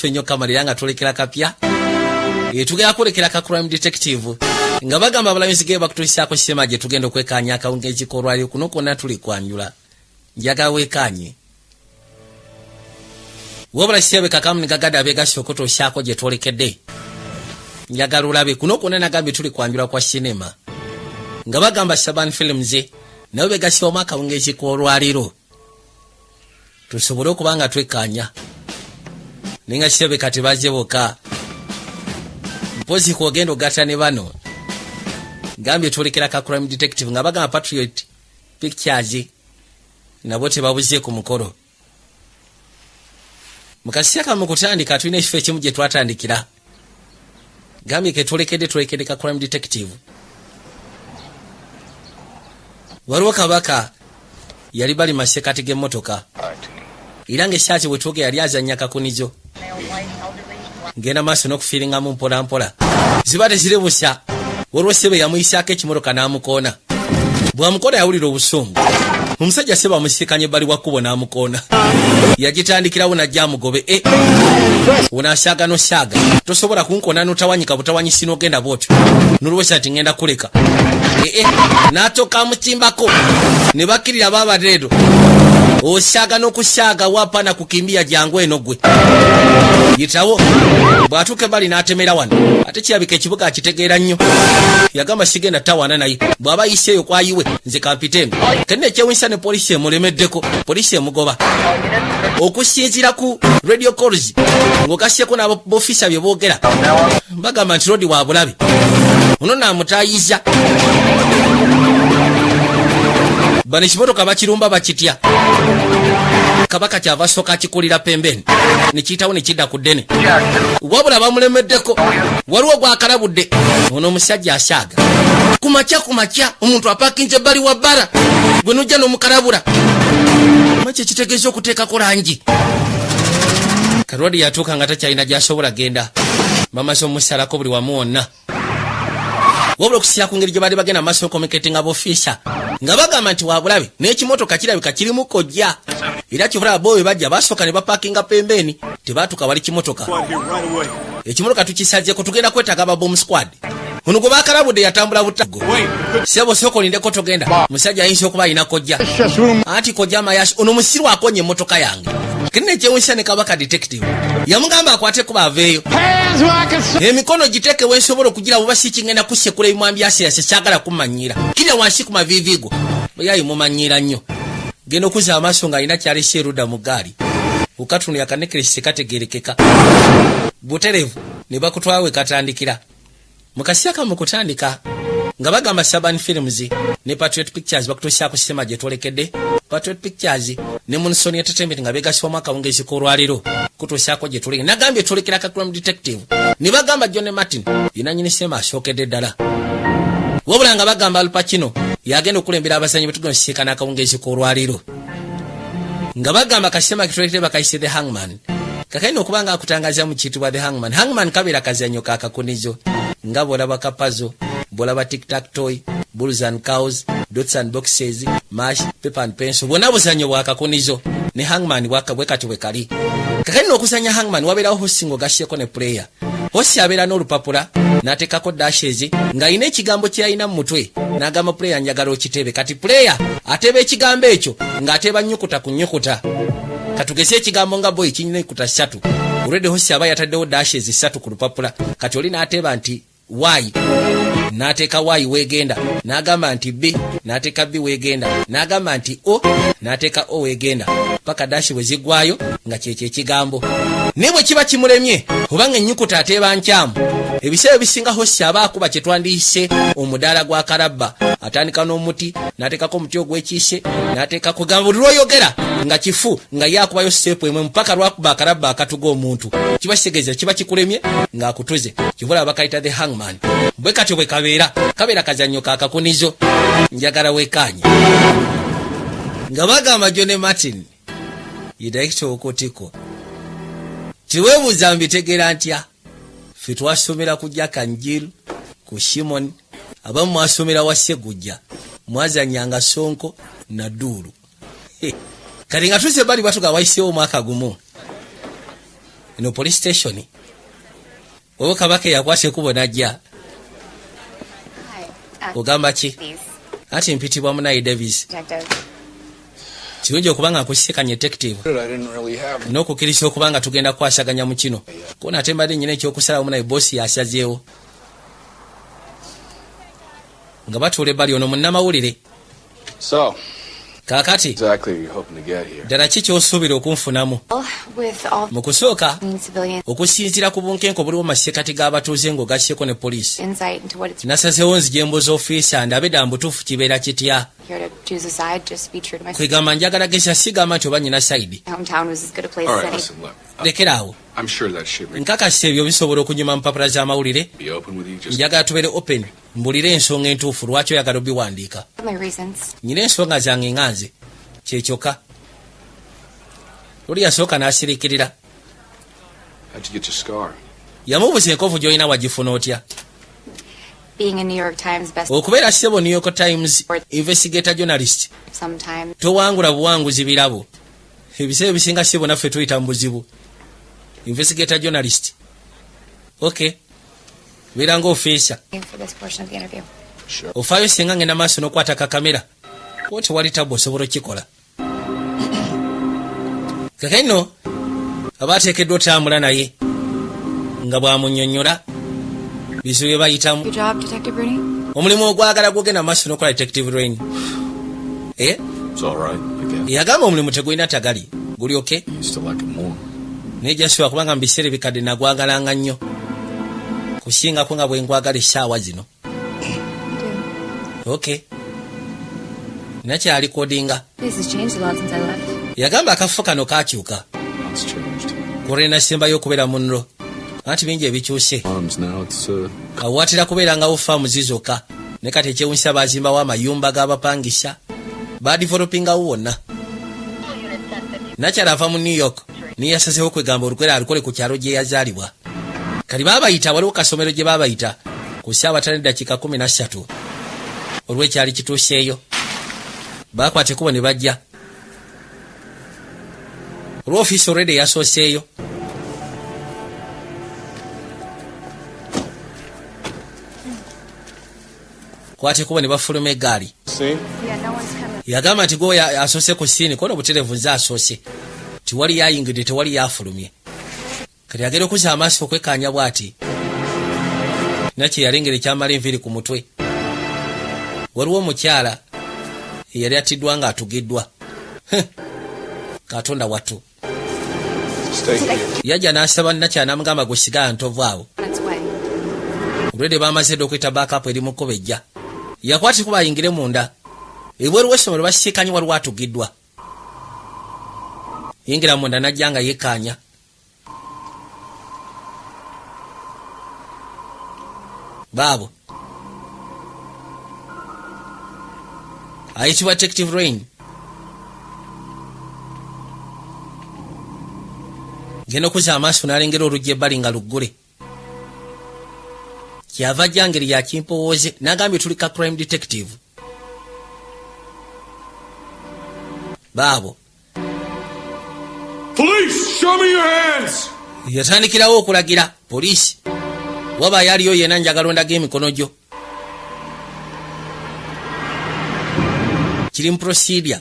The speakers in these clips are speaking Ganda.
Kituufu ennyo kamalira nga tulekera kapya. Tugenda kulekera ka Crime Detective nga bagamba abalabisi ge bakutulisaako sema gye tugenda okwekanya akawungeezi k'olwaliro. Kuno kwonna tuli kwanjula, njagala weekanye. Wabula kisebe kakamu nigagada abegasse okutuusaako gye twolekedde. Njagala olabe kuno kwonna, nagambye tuli kwanjula kwa sinema nga bagamba Saban Films nabo begassibwamu akawungeezi k'olwaliro, tusobole okuba nga twekkaanya. Naye nga kisebe kati bazze bokka, mpozi kwogenda ogatta ne bano. Gambye twolekera ka Crime Detective nga bagamba Patriot Pictures nabo tebabuze ku mukolo. Mu kaseera kamu kutandika tulina ekifo ekimu gye twatandikira. Gambye ketwolekedde, twolekedde ka Crime Detective. Waliwo kabaka yali bali masekati g'emmotoka, era ng'ekyaki bwe twogera yali azannya kakunizo. Ngenda maaso n'okufiiringamu mpola mpola, ziba teziri busa. Waliwo sebe yamuyisaako ekimotoka n'amukoona. Bw'amukoona yawulira obusungu. Omusajja sebe amusiikanye ebbali wa kkubo n'amukoona, yagitandikirawo najja amugobe. E ono asaaga nosaaga, tosobola kunkoona notawanyika butawanyisi n'ogenda bwotyo nolwesa nti ngenda kuleka. Ee, n'atoka amukimbako ne bakkirira babareedo. Osaaga n'okusaaga, wapana kukimbia, jangu eno gwe yitawo. Bw'atuuka ebbali n'atemera wano, ate kirabika ekibuga akitegeera nnyo. Yagamba sigenda tawaana naye bw'aba ayiseeyo kwayiwe, nze kampite eno kenna. Ekyewunyisa ne polisi emulemeddeko, polisi emugoba okusinziira ku radio calls ng'ogasseko n'abofiisa bye boogera. Bagamba nti rodi wa bulabe ono naamutayiza. Bano ekimotoka bakirumba bakitya. Kabaka kyava asooka akikulira pembeni nekiyitawo nekidda ku ddene, wabula bamulemeddeko. Waliwo gwakalabudde, ono omusajja asaaga kumakya kumakya, omuntu apakinze ebbali wa bbara, gwe nojja n'omukalabula makya ekitegeeza okuteekako langi. Karwadi yatuuka nga takyalina gyasobola genda, bamaze omusalako buli wamu wonna. Wabula okusinzira ku ngeri gye baali bagenda maaso communicating abofiisa nga bagamba nti wabulabe n'ekimotoka kirabika kirimu kojja, era kivulaba bo bwe bajja basooka ne bapakinga pembeeni, tebaatuka wali kimotoka. Ekimotoka tukisazeeko, tugenda kwetaaga aba bomb squad. Ono gwe bakalabudde yatambula butago. Sebo, sooka olindeko, togenda. Musajja ayinza okuba alina kojja, anti kojja amayasi. Ono musiru akonya emmotoka yange. Kirina ekyewunyisa, ne kabaka detective yamugamba akwate kuba aveeyo, emikono giteeke wensobola okugira buba si kingenda kusekula ebimwa byaseyase. Kyagala kumanyira kirya wansi ku maviivi go yayi mumanyiira nnyo. Genda okuzza amaaso ng'alina kyalese erudda mu gaali, okatunu yakanekeresi kategerekeka buterevu ne bakutwala we katandikira. Mu kaseera kamu kutandika nga bagamba Saban Films ne Patriot Pictures bakutuusaako sinema gye twolekedde. Patriot Pictures ne Munson Entertainment nga begasibwamu akawungezi k'olwaleero kutuusaako gye tuleke. Nagambye twolekera ka Crime Detective ne bagamba John Martin yenanyini sinema asookedde ddala, wabula nga bagamba Al Pacino yagenda okulembera abazanyi betugenda osisinkana akawungezi k'olwaleero. Nga bagamba kasitema ketwolekere bakayise The Hangman. Kakalina okuba nga akutangaza mu kiyitibwa The Hangman. Hangman kabeera kazannyo kakakunizo nga bw'olaba ka puzzle, bw'olaba tic tac toe, bulls and cows, dots and boxes, mash, paper and pencil, bwonna buzannyo bwakakunizo. Ne hangman bwe kati bwe kali. Kakalina okuzannya hangman wabeerawo host ng'ogasseko ne player. Host abeera n'olupapula n'ateekako dashes ng'alina ekigambo kye yalina mu mutwe, n'agamba player, "Njagala okitebe." Kati player ateeba ekigambo ekyo ng'ateeba nnyukuta ku nnyukuta. Katugeze ekigambo nga boy kirina ennyukuta 3. Olwedde host aba yataddewo dashes 3 ku lupapula. Kati oli n'ateeba nti y, n'ateeka y weegenda, n'agamba nti b, n'ateeka b weegenda, n'agamba nti o, n'ateeka o weegenda, paka dash bwe ziggwayo nga kyekyo ekigambo. Naye bwe kiba kimulemye obanga ennyukuta ateeba nkyamu, ebiseera ebisinga host aba akuba kye twandiyise omudaala gwa kalabba. Atandika n'omuti n'ateekako omuti ogwekiise, n'ateekako gamba buli lwoyogera nga kifu nga ye akubayo step emwe mpaka lwakuba akalabba akatuga omuntu. Kiba kitegeeza kiba kikulemye ng'akutuze. Kivula bakayita The Hangman. Bwe katyo bwe kabeera, kabeera kazannyo kakakunizo. Njagala wekaanye nga bagamba John Martin ye director wokotiko. Tiweebuuza mbitegeera ntya? Ffe twasomera ku Jack and Jill, ku Shimon, abamu mwasomera wa Segujja, mwazanyanga sonko na dduulu. Kati nga tuzze bali batuga wayiseewo omwaka gumu. Eno police station oba kabaka eyakwasa ekubo najja. Hi. Ogamba ki? Please. Anti mpitibwa munayi Davis. Detective. Kirungi okuba nga nkusisikanye, detective. I didn't really have. N'okukkiriza okuba nga tugenda kukwasaganya mu kino kona, ate mbadde nyina ekyokusalawo, munaye bosi yasazeewo nga batuula ebbali. Ono munnamawulire. So, Kaakati, exactly are you hoping to get here? Ddala ki kyosuubira okunfunamu? Well, with all Mu kusooka, civilian okusinziira ku bunkenke obuliwo mu masekati g'abatuuze ng'ogasseko ne poliisi, insight into what it's nasazeewo nzije mbuza ofiisa ndabe ddala mu butuufu kibeera kitya. here to choose a side, just be true to my Kwegamba njagala gesa, sigamba nti oba nyina side. hometown was as good a place All as right, any. listen, look. Lekera awo. I'm sure that shit may Nkakasa ebyo bisobola okunyuma mu mpapula z'amawulire. be open with you. Just Njagala tubeere open, mbulire ensonga entuufu lwaki oyagala obiwandiika. My reasons. Nyina ensonga zange nga nze kyekyokka. Luli yasooka n'asirikirira. How'd you get your scar? Yamubuza, enkovu gy'olina wagifuna otya? Being a New York Times best Okubeera ssebo New York Times investigator journalist, sometimes towangula buwanguzi birabo. Ebiseera ebisinga ssebo naffe tuyita mu buzibu. Investigator journalist, ok, beera nga ofiisa. for this portion of the interview. Sure. Ofaayo singa ngenda maaso n'okwata kakamera ko tewali tabu, osobola okukikola. Kakati nno aba ateekeddwa otambula naye nga bw'amunnyonnyola bizibu bye bayitamu. Your job, Detective Rooney? Omulimu ogwagala gwogenda maaso n'okola, Detective Rain, eh? It's all right, I guess. Yagamba omulimu tegulina tagali, guli okay. You used to like it more. Naye jasuba kubanga mu biseera ebikadde nagwagalanga nnyo kusingako nga bwe ngwagala essaawa zino. You do. Okay, nakyalikodinga. This has changed a lot since I left. Yagamba akafo kano kakyuka Lots changed. kulwenasembayo okubeera munro, anti bingi ebikyuse. Farms now, it's Awo watera kubeerangawo faamu zizokka, ne kati ekyewunyisa bazimbawo amayumba g'abapangisa, badevelopingawo wonna. Nakyala ava mu New York niye yasazeho kwegamba olukwera alukole ku kyalo gye yazaalibwa. Kati baabayita, waliwo kasomero gye baabayita ku ssaawa 5:13 olw'ekyali kituuseeyo. Baakwata ekkubo ne bajja olw'ofiisi olwedde eyasooseeyo. Kwata ekkubo ne bafuluma eggaali. See? Yeah, no one's coming. Yagamba nti gwe asoose ku scene kono butereevu, nze asoose, tewali yayingidde, tewali yafulumye. Kati agenda okuzza amaaso okwekkaanya bw'ati nakye yalengera ekyamala enviiri ku mutwe, waliwo omukyala eyali attiddwa ng'atugiddwa. Heh, Katonda wattu. Stay here. Yajja n'asaba nakyala n'amugamba, gwe sigala ntovu awo. On its way. Olwedde bamaze dde okwita backup eri mu kkubo ejja. Yakwata kuba ayingire munda, ebweru w'essomero basiikanye, waliwo atugiddwa. Yingira munda najja nga yekkaanya. Baabo ayitibwa Detective Rain, genda okuzza amaaso n'alengera oluggi ebbali nga luggule. Kyava ajja ngeri yakimpowooze n'agambye tuli ka crime detective. Baabo. Police, show me your hands! Yatandikirawo okulagira poliisi, waba yaliyo yena njagala ondaga emikono gyo. Kiri mu procedure.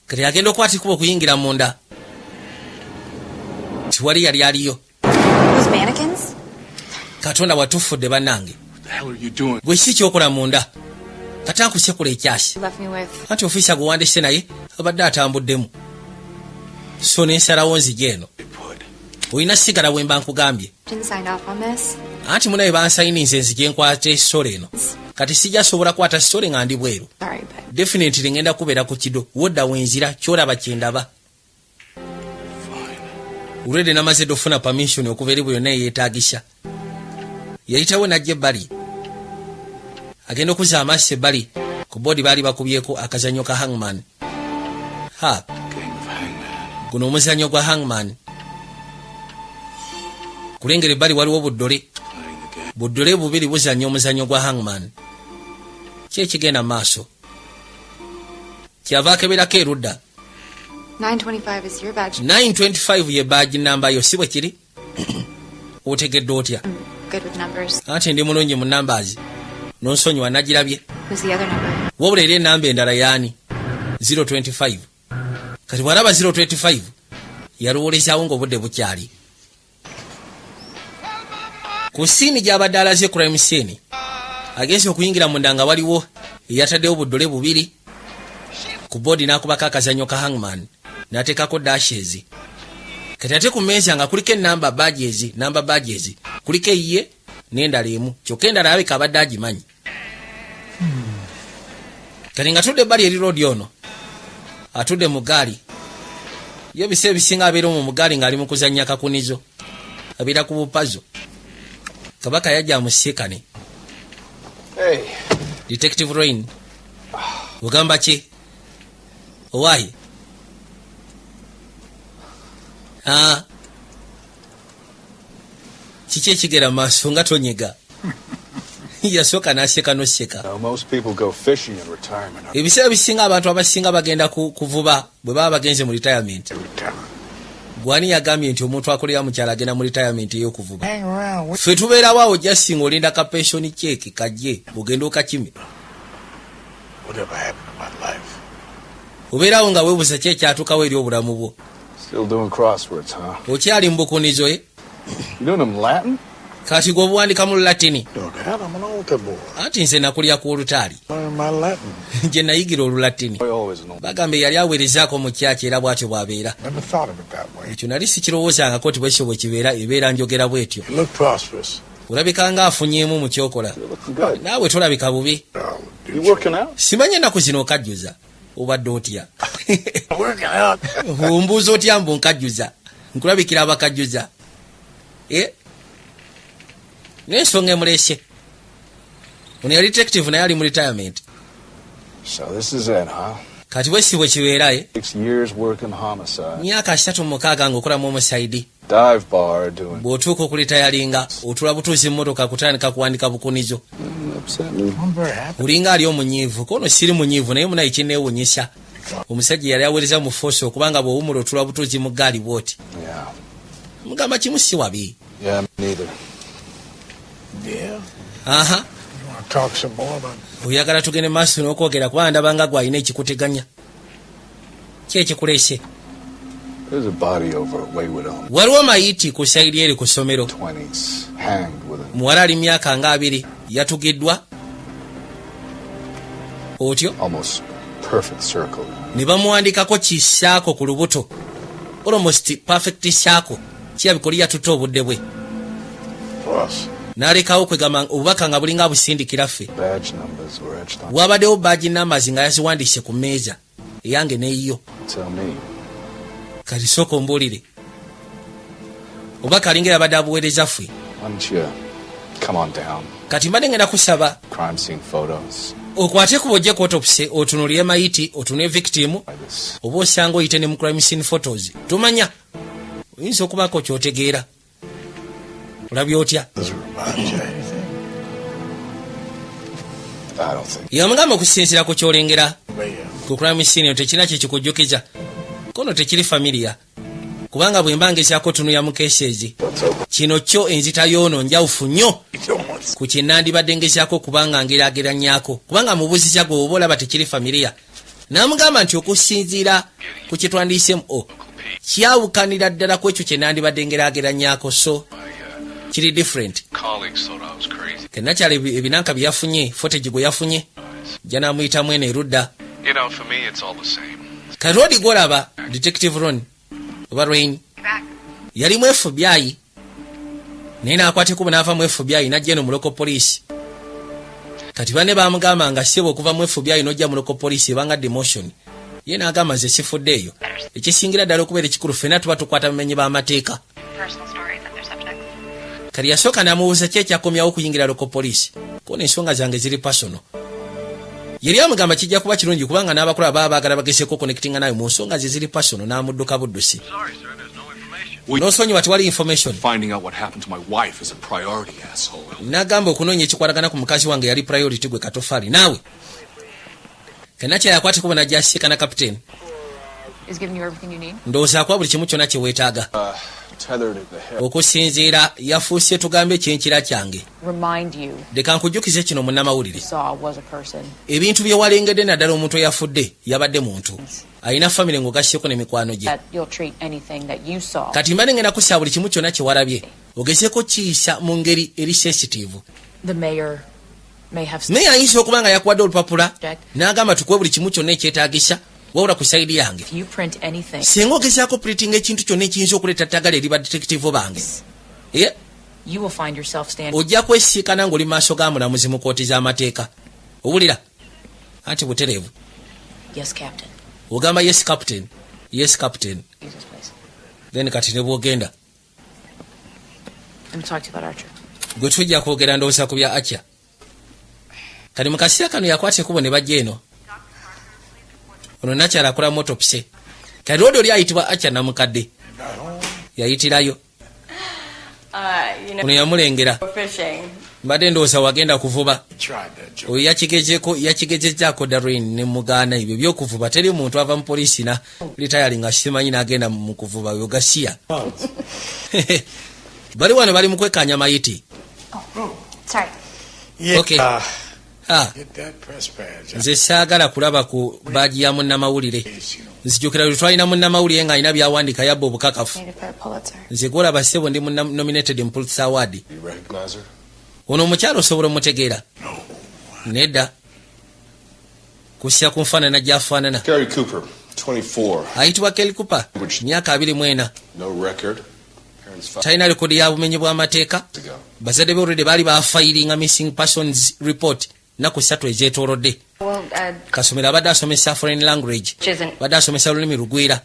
Kati agenda okwatikuba okuyingira munda, tiwali yali aliyo. Those mannequins? Katonda watufudde bannange. What the hell are you doing? Gwe ki kyokola munda? Kati ankusekula ekyasi. You left me with. Anti ofiisa gwe wandese naye abadde atambuddemu, so nensalawo nzija eno. Put. Olina sigala bwe mba nkugambye. Didn't sign off on this. Anti munaye bansayininze nzije nkwata esitole eno. Kati sijja sobola kwata sitole nga ndi bweru. Sorry, but Definitely ngenda kubeera ku kido wodda wenzira kyolaba kyendaba. Fine. Olwedde namaze dde ofuna permission okuva eri bwe yonna eyeetagisa. Yayitawo najja ebbali, agenda okuzza amaaso ebbali ku boodi baali bakubyeko akazannyo ka hangman ha. Game of hangman. Guno omuzannyo gwa hangman. Kulengera ebbali waliwo buddole. Playing the game. Buddole bubiri buzannya omuzannyo gwa hangman. Ki ekigenda mu maaso? Kyava akeberako erudda. 925 is your badge. 925 ye badge namba yo, si bwe kiri? Otegedde otya? Good with numbers. Anti ndi mulungi mu numbers, nonsonyiwa, nagirabye. Who's the other number? Wabula eri enamba endala yaani? 025. Kati bw'alaba 025 yalowolezaawo ng'obudde bukyali. Ku scene gy'abadde alaze, crime scene, agenze okuyingira munda nga waliwo eyataddewo buddole bubiri ku boodi, n'akubako akazannyo ka hangman, n'ateekako dashes. Kati ate ku meeza nga kuliko enamba badges, namba badges, kuliko eyiye n'endala emu, kyokka endala alabika abadde agimanyi. Kati nga tudde ebbali eri, roodi ono atudde mu gaali. Ye ebiseera ebisinga abeera omwo mu gaali ng'ali mu kuzannya kakunizo, abeera ku bupazo. Kabaka yajja amusiikane. Hey. Detective Rain, ogamba ki owaayi? Ah. Kiki ekigera maaso nga tonyega? Yasooka n'aseka noseka. Now, most people go fishing in retirement. Ebiseera bisinga abantu abasinga bagenda kuvuba bwe baba bagenze mu retirement. Gwani yagambye nti omuntu akolera mukyalo agenda mu retirement ey'okuvuba? Hang around. Ffe tubeerawo awo jasinga olinda ka pension check kajje ogenda okakime. Whatever happened to my life? Obeerawo nga weebuuza ki ekyatuukawo eri obulamu bwo. Still doing crosswords, huh? Okyali mu bukunizo, e? You doing them Latin? Kati gwe obuwandika mu Lulatini? No doubt I'm an altar boy. Anti nze nakulya ku olutaali. Learn my Latin. Gye nayigira Olulatini. I always know. Bagamba yali aweerezaako mu kyaki, era bw'atyo bw'abeera. Never thought of it that way. Ekyo nali sikirowoozangako ti bwekyo bwe kibeera, ebeera njogera bw'etyo. You look prosperous. Olabika nga afunyeemu mu kyokola. You're looking good. Naawe tolabika bubi. You working out? Simanyi ennaku zino okajjuza, obadde otya? Working out. Ombuuza otya mbu nkajjuza? Nkulabikira abakajjuza? Eh? N'ensonga emulese ono yali detective, naye ali mu retirement. So this is it, huh? Kati bwe si bwe kibeera, e? 6 years working homicide. Myaka 36 ng'okolamu homicide. Dive bar doing. Bw'otuuka okuretiringa, otula butuuzi mmotoka kutandika kuwandika bukunizo. Upset me. I'm very happy. Olinga ali omunyiivu. Kono siri munyiivu, naye munaye kinneewunyisa, omusajja yali aweereza mu force okubanga bw'owumula otula butuuzi mu gaali bw'oti. Yeah. Mugamba kimu, si wabi. Yeah, me neither. Yeah. Aha. You want to talk some more about Oyagala tugende maaso n'okwogera? Kubanga ndabanga gwalina ekikuteganya. Ki ekikuleese? There's a body over at Waywood Elementary. Waliwo mayiti ku side eri ku ssomero. 20s, hanged with an Muwala ali myaka nga 20 yatugiddwa otyo. almost perfect circle. Ne bamuwandikako kisaako ku lubuto, almost perfect circle. Kirabika oli yatutte obudde bwe us? n'alekawo, kwegamba obubaka nga bulinga abusindikira ffe. Badge numbers were etched on. Wabaddewo badge numbers nga yaziwandiise ku mmeeza eyange n'eyiyo. Tell me. Kati sooka ombuulire, obubaka alinga yabadde abuweereza ffe. Why don't you come on down? Kati mbadde ngenda kusaba Crime scene photos. okwate ku bwojje ku autopsy, otunulire mayiti, otunule victim. By this. Oba osanga oyite ne mu crime scene photos, tumanya oyinza okubaako kyotegeera. Olabye otya? Does it remind you of anything? I don't think. Yamugamba okusinziira ku kyolengera Yeah. ku crime scene, tekirina kyekikujjukiza kono tekiri familiar, kubanga bwe mba ngezaako tunuya mu cases, Let's open. kino kyo enzita y'ono njawufu nnyo You don't want ku kye nandibadde ngezaako kubanga ngeraageranyako, kubanga mubuuziza gwe oba olaba tekiri familiar. N'amugamba nti okusinziira ku kye twandiisemu o kyawukanira ddala ku ekyo kye nandibadde ngeraageranyako, so kiri different. Colleagues thought I was crazy. Kenakyala ebinanka bye yafunye, footage gwe yafunye, jja n'amuyitamu eno erudda. For me, it's all the same. Kati gwolaba Detective Ron oba Rain yali mu FBI, naye n'akwata ekkubo n'ava mu FBI n'ajja eno mu local police. Kati banne bamugamba nga ssebo, okuva mu FBI n'ojja mu local police ebanga demotion. Ye n'agamba nze sifudde eyo, ekisingira ddala okubeera ekikulu ffenna tuba tukwata bamenyi b'amateeka. Personal stories of their subjects. Kati yasooka n'amubuuza ki ekyakomyawo okuyingira local police, kona ensonga zange ziri personal. Yeri amugamba kijja kuba kirungi kubanga n'abakola baba baagala bagezeeko connectinga nawe mu nsonga ze ziri personal, n'amudduka buddusi. N'osonyiwa, tewali information. Finding out what happened to my wife is a priority, asshole. N'agamba okunoonya ekikwatagana ku mukazi wange yali priority, gwe katofaali naawe. Kenakya yakwatikubo najja asiikana kapiteeni. Is giving you everything you need. Ndowooza akuwa buli kimu kyonna kye weetaaga. Tethered at the hip. Okusinziira yafuuse tugambe ekyenkira kyange. Remind you Leka nkujjukize kino, munnamawulire. saw was a person. Ebintu bye walengedde, naddala omuntu eyafudde, yabadde muntu alina famire ng'ogasseko n'emikwano gye. That you'll treat anything that you saw Kati mba ngenda kusaba buli kimu kyonna kye walabye ogezeeko kiyisa mu ngeri eri sensitive. The mayor may have Naye ayinza okuba nga yakuwadde olupapula n'agamba tukuwe buli kimu kyonna ekyetaagisa, wabula ku side yange, If you print anything, singa ogezaako printinga ekintu kyonna ekiyinza okuleeta ttagala eri ba detective bange, Eh, you will find yourself standing ojja kwesiikana ng'oli mu maaso ga mulamuzi mu kooti z'amateeka. Owulira anti butereevu. Yes, Captain. Ogamba yes captain, yes captain. Jesus, please. Then kati ne bwogenda. Let me talk to you about Archer. Gwe tujja kwogera ndowooza ku bya Archer. Kati mu kaseera kano yakwata ekkubo ne bajja eno. Ono nakyala akola autopsy. Kati lwodi oli ayitibwa Archer namukadde yayitirayo. Ono yamulengera. Fishing. Mbadde ndowooza wagenda kuvuba. Tried that joke. Oyo yakigezeko, yakigezezaako Darwin ne mugaana. Ebyo byokuvuba teri muntu ava mu poliisi na retire nga simanyi n'agenda mu kuvuba oyo gasiya. Bali wano bali mu kwekanya mayiti. Sorry. Yeah. Okay. Ah, Get that press badge. Nze saagala kulaba ku badge ya munnamawulire. Nzijukira lwe twalina munnamawulire ng'alina byawandiika yabba obukakafu. Nominated for a Pulitzer. Nze gwolaba ssebo ndi nominated mu Pulitzer Award. You recognize her? Ono omukyalo osobola omutegeera? Nedda, kusya ku nfaanana gy'afaanana. Gary Cooper, 24. Ayitibwa Kelly Cooper, myaka 24. No record. Parents 5 Talina rekodi ya bumenyi bw'amateeka. ago. Bazadde be olwedde baali bafayiringa missing persons report nnaku 3 ezeetoolodde. Well, Kasomero abadde asomesa foreign language. which isn't. Badde asomesa lulimi lugwira.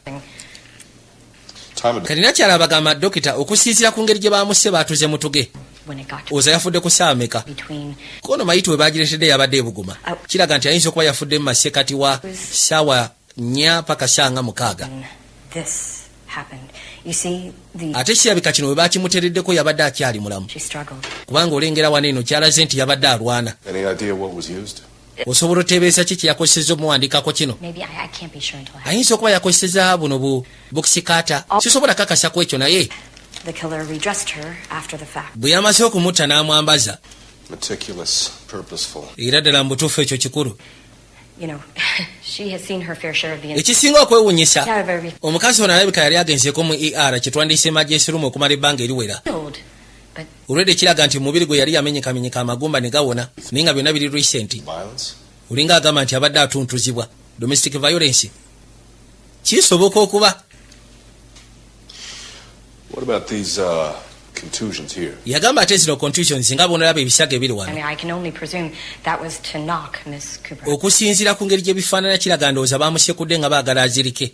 Time of Kati nakyala bagamba dokita okusinziira ku ngeri gye bamusse baatuze mutuge. When it got to Oza yafudde ku ssaawa meka? between Kono mayiti we bagiretedde yabadde ebuguma, kiraga nti ayinza okuba yafudde mu masekati wa ssaawa 4 paka ssaawa nga 6. This happened. You see, the Ate kirabika kino we bakimutereddeko yabadde akyali mulamu. She struggled. Kubanga olengera wano eno kyalaze nti yabadde alwana. Any idea what was used? Osobola oteebereza ki kyeyakozesezza omuwandikako kino? Maybe I can't be sure until I Ayinza okuba yakozeseza buno bu box cutter, sisobola kakasa ku ekyo naye. The killer redressed her after the fact. Bwe yamaze okumutta n'amwambaza. Meticulous, purposeful. Era ddala mu butuufu ekyo kikulu. She has seen her fair share of the Ekisinga okwewuunyisa, However, omukazi ono alabika yali agenzeeko mu ER, kyetwandiise emergency room, okumala ebbanga eriwera. Killed, but Olwedde kiraga nti mubiri gwe yali yamenyekamenyeka amagumba ne gawona, naye nga byonna biri recent. Violence? Olinga agamba nti abadde atuntuzibwa, domestic violence kisoboka okuba. What about these contusions here? Yagamba ate zino contusions nga bonalaba ebisago ebiri I wano. mean, I can only presume that was to knock Miss Cooper. Okusinziira ku ngeri gye bifaanana kiraga ndowooza bamusekudde nga baagala azirike.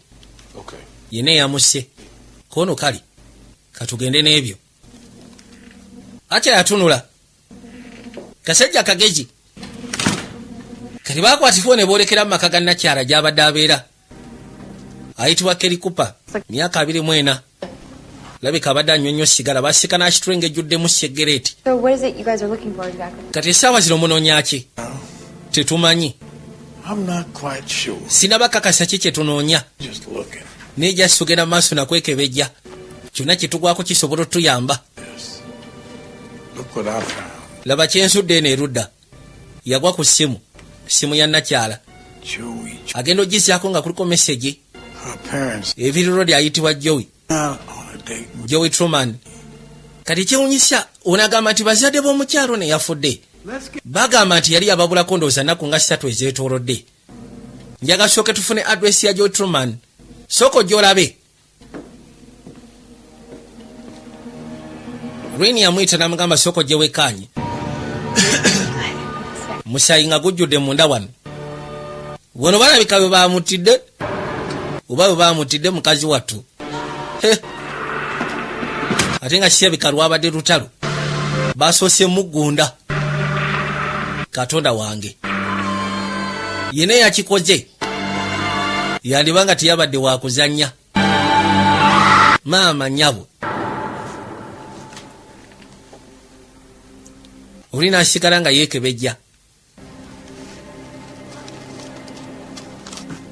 Okay. Yenna eyamusse kono kali katugende n'ebyo. Atya yatunula kasajja kagezi. Kati bakwatibwa ne boolekera mu maka ga nakyala gy'abadde abeera ayitibwa Kelly Cooper, myaka 24. Labika abadde anywa nnyo sigala, basika n'asitule ejjuddemu segereeti. So what is it you guys are looking for exactly? Kati essaawa zino munoonya ki? Tetumanyi. I'm not quite sure. Sinabakakasa ki kye tunoonya. Just looking. Naye just tugenda mu maaso nakwekebejja kyonna kye tugwako kisobola otuyamba. Yes. Look what I found. Laba kyensudde eno erudda. Yagwa ku ssimu, simu ya nakyala. Joey. Agenda ogizaako nga kuliko message. Her parents Evirirodi ayitibwa Joey. out on a date with Joey Truman. Kati kyewunyisa onagamba nti bazadde b'omukyalo ne yafudde bagamba nti yali yababulako ndowooza nnaku nga 3 ezeetoolodde. Njaga sooke tufune address ya Joey Truman, sooka ojja olabe. Rini yamuyita namugamba sooka ojje wekkaanye musayi nga gujjudde munda wano. Wano balabika bwe bamutidde oba bwe bamutidde mukazi wattu. He. Ate nga kirabika lwabadde lutalo, basoose muggunda. Katonda wange, yena yakikoze yandiba nga teyabadde wakuzannya. Maama nyabo oli nasigala nga yeekebejja,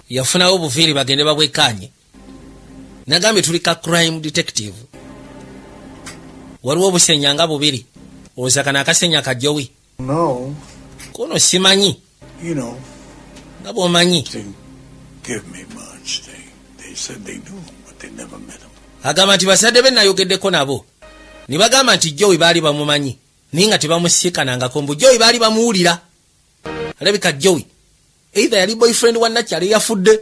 yafunawo obuviiri bagende babwekkaanye. Nagambye tuli ka crime detective. Waliwo obusenya nga bubiri, olowooza kano akasenya ka Jowi? No, Kono simanyi. you know, Nga bw'omanyi, didn't give me much. They said they knew him, but they never met him. Agamba nti bazadde be nayogeddeko nabo ne bagamba nti Jowi baali bamumanyi, naye nga tebamusiikanangako, mbu Jowi baali bamuwulira. Alabika Jowi either yali boyfriend wa nakyala eyafudde,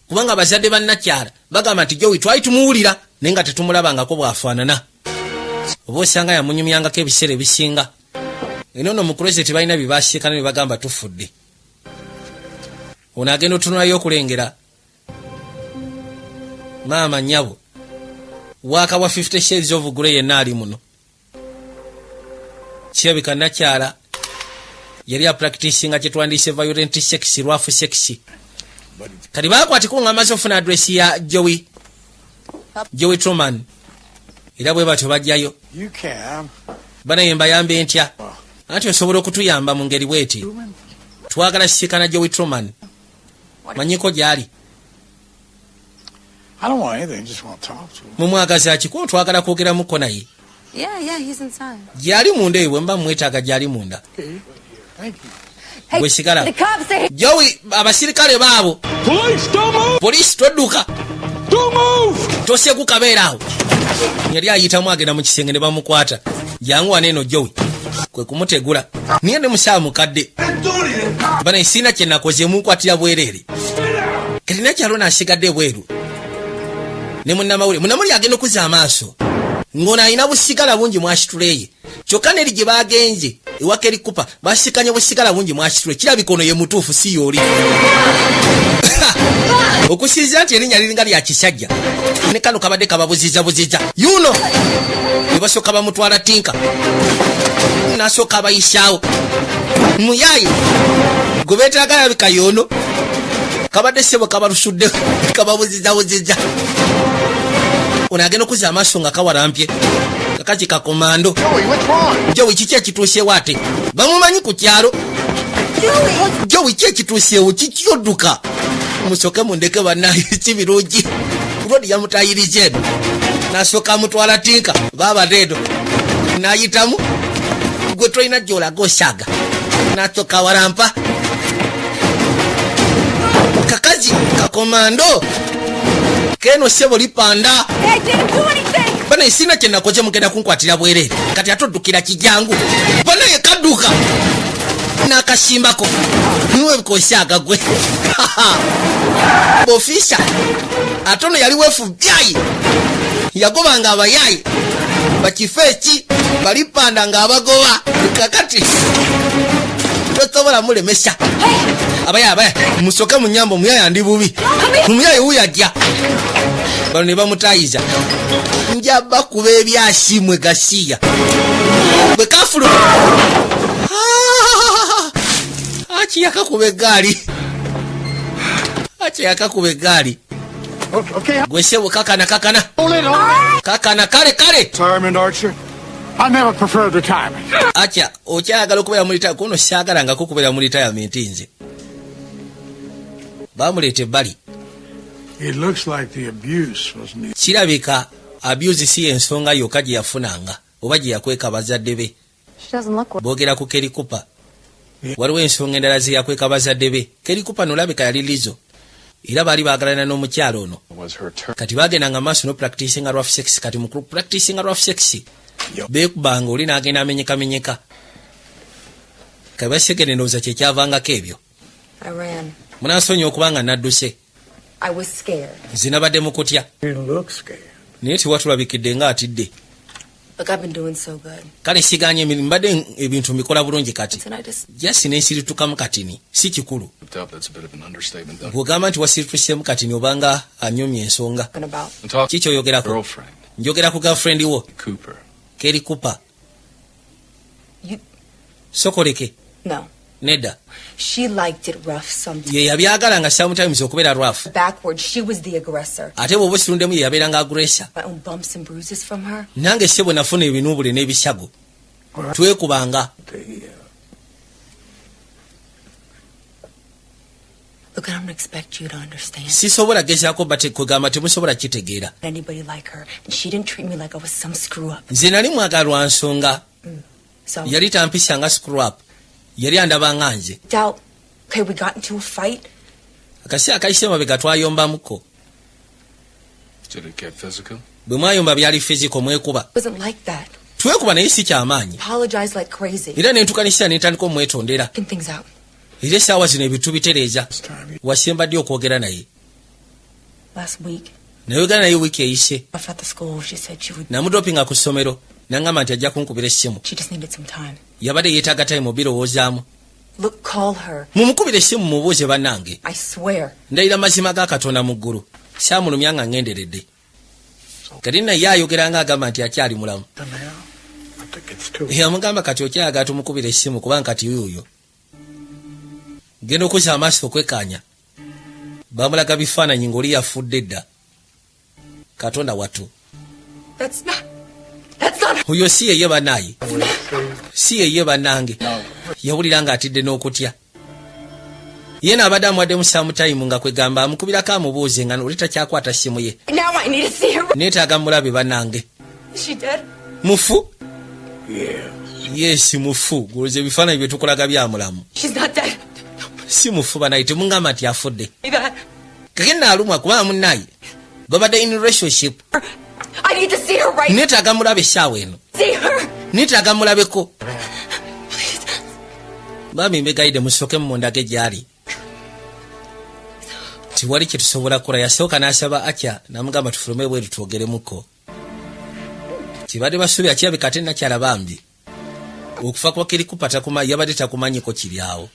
kubanga bazadde ba nakyala bagamba nti Jowi twali tumuwulira, naye nga tetumulabangako bw'afaanana, oba osanga yamunyumyangako ebiseera ebisinga. Eno nno mu closet balina bye basiikana ne bagamba tufudde. Ono agenda otunulayo okulengera maama nnyabo waaka wa 50 Shades of Grey yenna ali muno. Kirabika nakyala yali apracticinga kyetwandiise violent sex, rough sex. Kati bakwatiko nga amaze ofuna address ya Joey, Joey Truman, era bwe batyo bajjayo. You can. Banaye mbayambe ntya? Anti osobola okutuyamba mu ngeri bweti, twagala sisikana Joey Truman, manyiko gy'ali. I don't want anything. Just want to talk to him. Mumwagaza ki? Kuba twagala kwogeramuko naye. Yeah, he's inside. Gyali munda eyo, bwe mba mwetaaga gyali munda. Okay. Thank you. Hey, Gwe sigala. the cops are here. Joey, abasirikale baabo. Police, don't move! Poliisi, todduka. Don't move! Tosekuka, beera awo. Yali ayitamu agenda mu kisenge ne bamukwata. Jangu wano eno Joey, kwe kumutegula, niye ne musawa mukadde bana siina kye nakoze, munkwatira bwereere. Kati nakyalo naasigadde ebweru ne munnamawulire. Munnamawulire agenda okuzza amaaso ng'ono alina busigala bungi mwasituleye, kyokka neri gye bagenze ewa Kelly Cooper basikanye busigala bungi mwasitule. Kirabika ono ye mutuufu, si yooli, okusinziira nti erinnya liringa lya kisajja, ne kano kabadde kababuzizabuziza yuno. Ne basooka bamutwala tinka, nasooka abayisaawo muyayi gwe beetaaga. Labika yoono kabadde sebo kabalusudde, kababuzizabuziza. Ono agenda okuzza amaaso nga kawalampye kakaki kakomando. Joey, what's wrong? Jowi, kiki ekituusewo? Ate bamumanyi ku kyalo. Jowi, ki ekituusewo? Kiki odduka? Musooke mundeke bannaye, si birungi. Rodi yamutayiriza eno, nasooka amutwala tinka baaba leero nayitamu gwe tolina gyolaga osaaga, nasooka walampa kakazi kakomando keno sebo lipanda. I didn't do anything. Banaye sina kyenakoze, mugenda kunkwatira bwereere. Kati ate oddukira kijangu, banaye kadduka n'akasimbako niwebikosyaga gwe ofisa. Ate ono yali wefu byayi, yagobanga abayayi bakifo eki balipanda ng'abagoba. Kakati tosobola mulemesa. Abaya abaya, musoke munyamba, omuyaya ndi bubi, omuyayi wuyo ajja. Bano ne bamutayiza, nja bakuba ebyasimwe gasiya bwe kafuluma aki yakakuba eggaali, aki yakakuba eggaali. Okay. Gwe sebo kakana kakana. Hold it, hold it. Kakana, kale kale. Retirement, Archer. I never preferred retirement. Atya okyayagala okubeera mu retire? Kuno saagalangako okubeera mu retirement nze. Bamuleeta ebbali. It looks like the abuse wasn't the Kirabika abuse si yensonga yokka gye yafunanga oba gye yakweka bazadde be. She doesn't look well. Boogera ku Kelly Cooper, waliwo ensonga endala ze yakweka bazadde be. Kelly Cooper nolabika yali lizo, era baali baagalana n'omukyalo ono. Was her turn. Kati bagendanga maaso no practicinga rough sex. Kati mu practicinga rough sex beekubanga, oli n'agenda amenyekamenyeka kabasegere, ndowooza kyekyavangako ebyo. I ran. Munansonyiwa okuba nga nadduse. I was scared. Nze nabadde mu kutya. You didn't look scared. Naye tewatulabikidde nga atidde. Look, I've been doing so good. Kale siganye emirimu, mbadde ebintu mbikola bulungi kati. And I just Just nensiritukamu katini, si kikulu. Up, that's a bit of an understatement, though. Bw'ogamba nti wasiritusemu katini, obanga anyumya ensonga. talking about. I'm talking Ki kyoyogerako? girlfriend, Njogera ku girlfriend wo. Cooper. Kelly Cooper. You Sokoleke. No. Nedda. She liked it rough sometimes. Ye yabyagala nga sometimes okubeera rough. Backwards, she was the aggressor. Ate bw'oba osirundemu, ye yabeeranga aggressor. My own bumps and bruises from her. Nange ssebo nafuna ebinuubule n'ebisago, twekubanga. The, Look, I don't expect you to understand. Sisobola gezaako bate kwegamba temusobola kitegeera. Anybody like her, and she didn't treat me like I was some screw up. Nze nali mwagalwa nsonga. So Yali tampisa nga screw up, yali andaba nga nze. Doubt. Okay, we got into a fight. Akaseera akayise mabega twayombamuko. Did it get physical? Bwe mwayomba byali physical, mwekuba? It wasn't like that. Twekuba naye si kyamaanyi. Apologized like crazy. Era nentukanisira nentandika omwetondera. Working things out. Era essaawa zino ebintu bitereeza. Last time you Wasemba ddi okwogera naye? Last week, Nayogera naye wiiki eyise. off at the school, she said she would. Namudropinga ku ssomero, naŋŋamba nti ajja kunkubira essimu. She just needed some time. Yabadde yeetaaga time obirowoozaamu. Look, call her. Mumukubira essimu mubuuze bannange. I swear. Ndayira mazima ga Katonda mu ggulu, saamulumya nga ŋŋenderedde. Kati naye ayogera nga agamba nti akyali mulamu. now? I think it's too. Yamugamba kati okyayagala tumukubira essimu kubanga kati yuuyo genda okuzza amaaso okwekaanya bamulaga bifaananyi ng'oli yafudde dda. Katonda wattu. That's not. That's not. Oyo si yeye bannaaye, si yeye bannange. Yawulira ng'atidde n'okutya. Ye naabadde amuwaddemu sometime nga kwegamba amukubirako amubuuze nga oli takyakwata ssimu ye. Now I need to see her. Neetaaga mulabe bannange. Is she dead? Mufu? Yes. Yes, mufu. Goloza ebifaananyi bye tukulaga byamulamu. She's not dead. Si mufu banaye, temungamba nti afudde. Be that. Kake naalumwa kubanga munnaye babadde in relationship. I need to see her right. Neetaaga mulabe essaawa eno. See her. Neetaaga mulabeko bambi. Mbegayidde musooke mumundage gyali. Tiwali kyetusobola kukola. Yasooka n'asaba atya namugamba tufulume bweru twogeremuko. Kibadde basuubira kirabika ate nakyala bambi okufa kwa Kirikupa yabadde takumanyiko kiri awo.